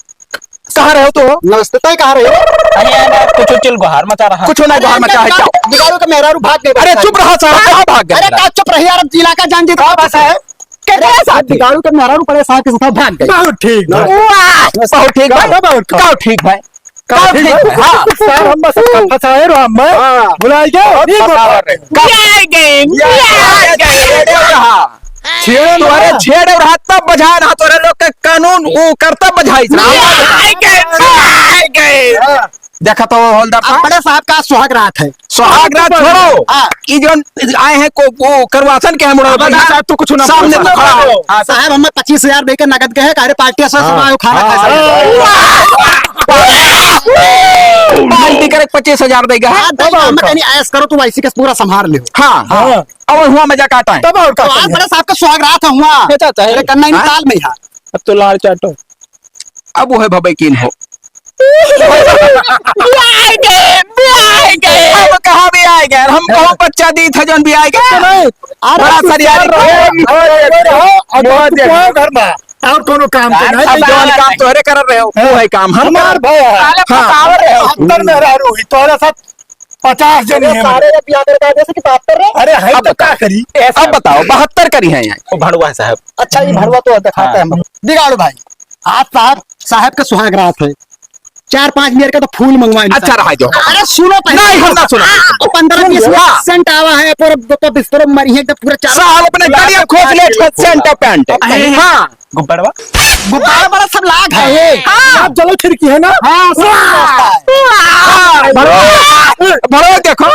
कहाँ रहो तो? नमस्ते, तय कहाँ रहे? अरे यार, कुछ चिल गुहार मचा रहा। कुछ ना गुहार मचा है, जाओ। बिगाड़ू का मेहरारू भाग गए। अरे चुप रहा साहब, कहाँ भाग गए अरे मेहरारू? का चुप रही यार, अब इलाका जान जी तो का बस है? अरे, बिगाड़ू के मेहरारू बड़े साहब के साथ भाग गए। बहुत ठीक भाई। वाह! बहुत ठीक भाई। बहुत ठीक। बहुत ठीक भाई। बहुत ठीक भाई। हाँ। सर, हम बस फंसाए रहो हम। हाँ। भुलाई गए? बहुत ठीक फंसावर रहे। ये गए, ये गए। छेड़े तुम्हारे ना। छेड़े रहा तब बजाए ना, तोरे लोग के कानून वो करता बजाई। ये गए, ये गए। हाँ। देखा तो हवलदार अब साहब। बड़े साहब का सुहाग रात है। सुहाग रात छोड़ो। हाँ। ई जौन आए हैं को, वो करवासन के हम उड़ा अब बता साहब, तू कुछ ना सामने बोल। तो खड़ा हो। हाँ, साहब, हमें पच्चीस हजार देके नगद के है, अरे पार्टी से हाँ। सब आयो खाना हाँ, खा सकते हाँ। हो। पार्टी करे पच्चीस हजार देगा। हाँ, तो हम कहीं ऐश करो, तू वैसे के पूरा संभाल ले। हाँ। हाँ। और हुआ मजा काटा है। तब और का तो आज करिए? बड़े साहब का सुहाग रात है हुआ। अच्छा, अच्छा, है। अरे कन्ना हाँ? ताल में है। अब तो लाड़ चाटो। अब वो है भबे कीन हो। बियाह गए, बियाह गए। अब कहाँ बियाह गए? हम कहाँ बच्चा दी था जौन बियाह गए? तो नहीं। अरे बड़ा तू सरियारी कर रहे हो, कर रहे हो, अब बहुत तू देर। कोई घर में और कोनो काम तो यार, नहीं। अब जौन काम तोहरे कर रहे हो, वो है काम हम हमार कर भाई है। साले हाँ। फंसाव रहे हो। अंदर में रह रू ही, तोहरे साथ पचास जने अरे हैं सारे मतलब। ये बियाह करके आ जैसे कि बात कर रहे हैं। अरे है अब तो बताओ। क्या करी? अब बताओ, बहत्तर करी है यहाँ। वो भड़ुआ है साहब। अच्छा, ये भड़ुआ तो दिखाते हैं हम। हाँ। बिगाड़ू भाई, आज साहब, साहब का सुहाग रात है, चार पांच मेर का तो फूल मंगवाए अच्छा साहब। रहा जो। अरे सुनो पहले। नहीं, हम ना सुना। तो पन्द्रह बीस हाँ। सेंट आवा है, पर, पर बिस्तरो मरी है एकदम पूरा चार साहब अपने गलिया खोस ले, सेंट पैंट। अरे हाँ। गुब्बारा? गुब्बारा बड़ा सब लाग है। हाँ। आप चलो खिड़की है ना? हाँ, सब वाह! रास्ता है। वाह! भड़ो, भड़ो देखो।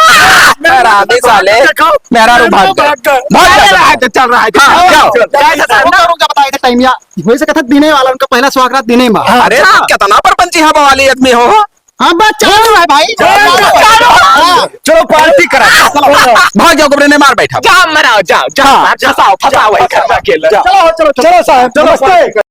मेरा आदमी साले, देखो। मेरा रू भाग गया। भाग गया। भाग गया, चल रहा है। हाँ, हाँ, जाओ। चल। रुको, रुको, बताए थे टाइम या। वही से कथा दिने वाला, उनका पहला सुहाग रात दिने में। हाँ, अरे, अच्छा। कितना परपंची हवा वाली आदमी हो। हाँ, बस चलो भाई, भाई। चलो, चलो। चलो, पार्टी करा। चलो। भाग जाओ, कमरे में मार बैठा। जा, मराओ, जाओ, जाओ, हाँ। फंसाओ, फंसाओ, वही करवा के लो। जाओ। चलो, चलो, चलो। चलो साहब, नमस्ते। नमस्ते।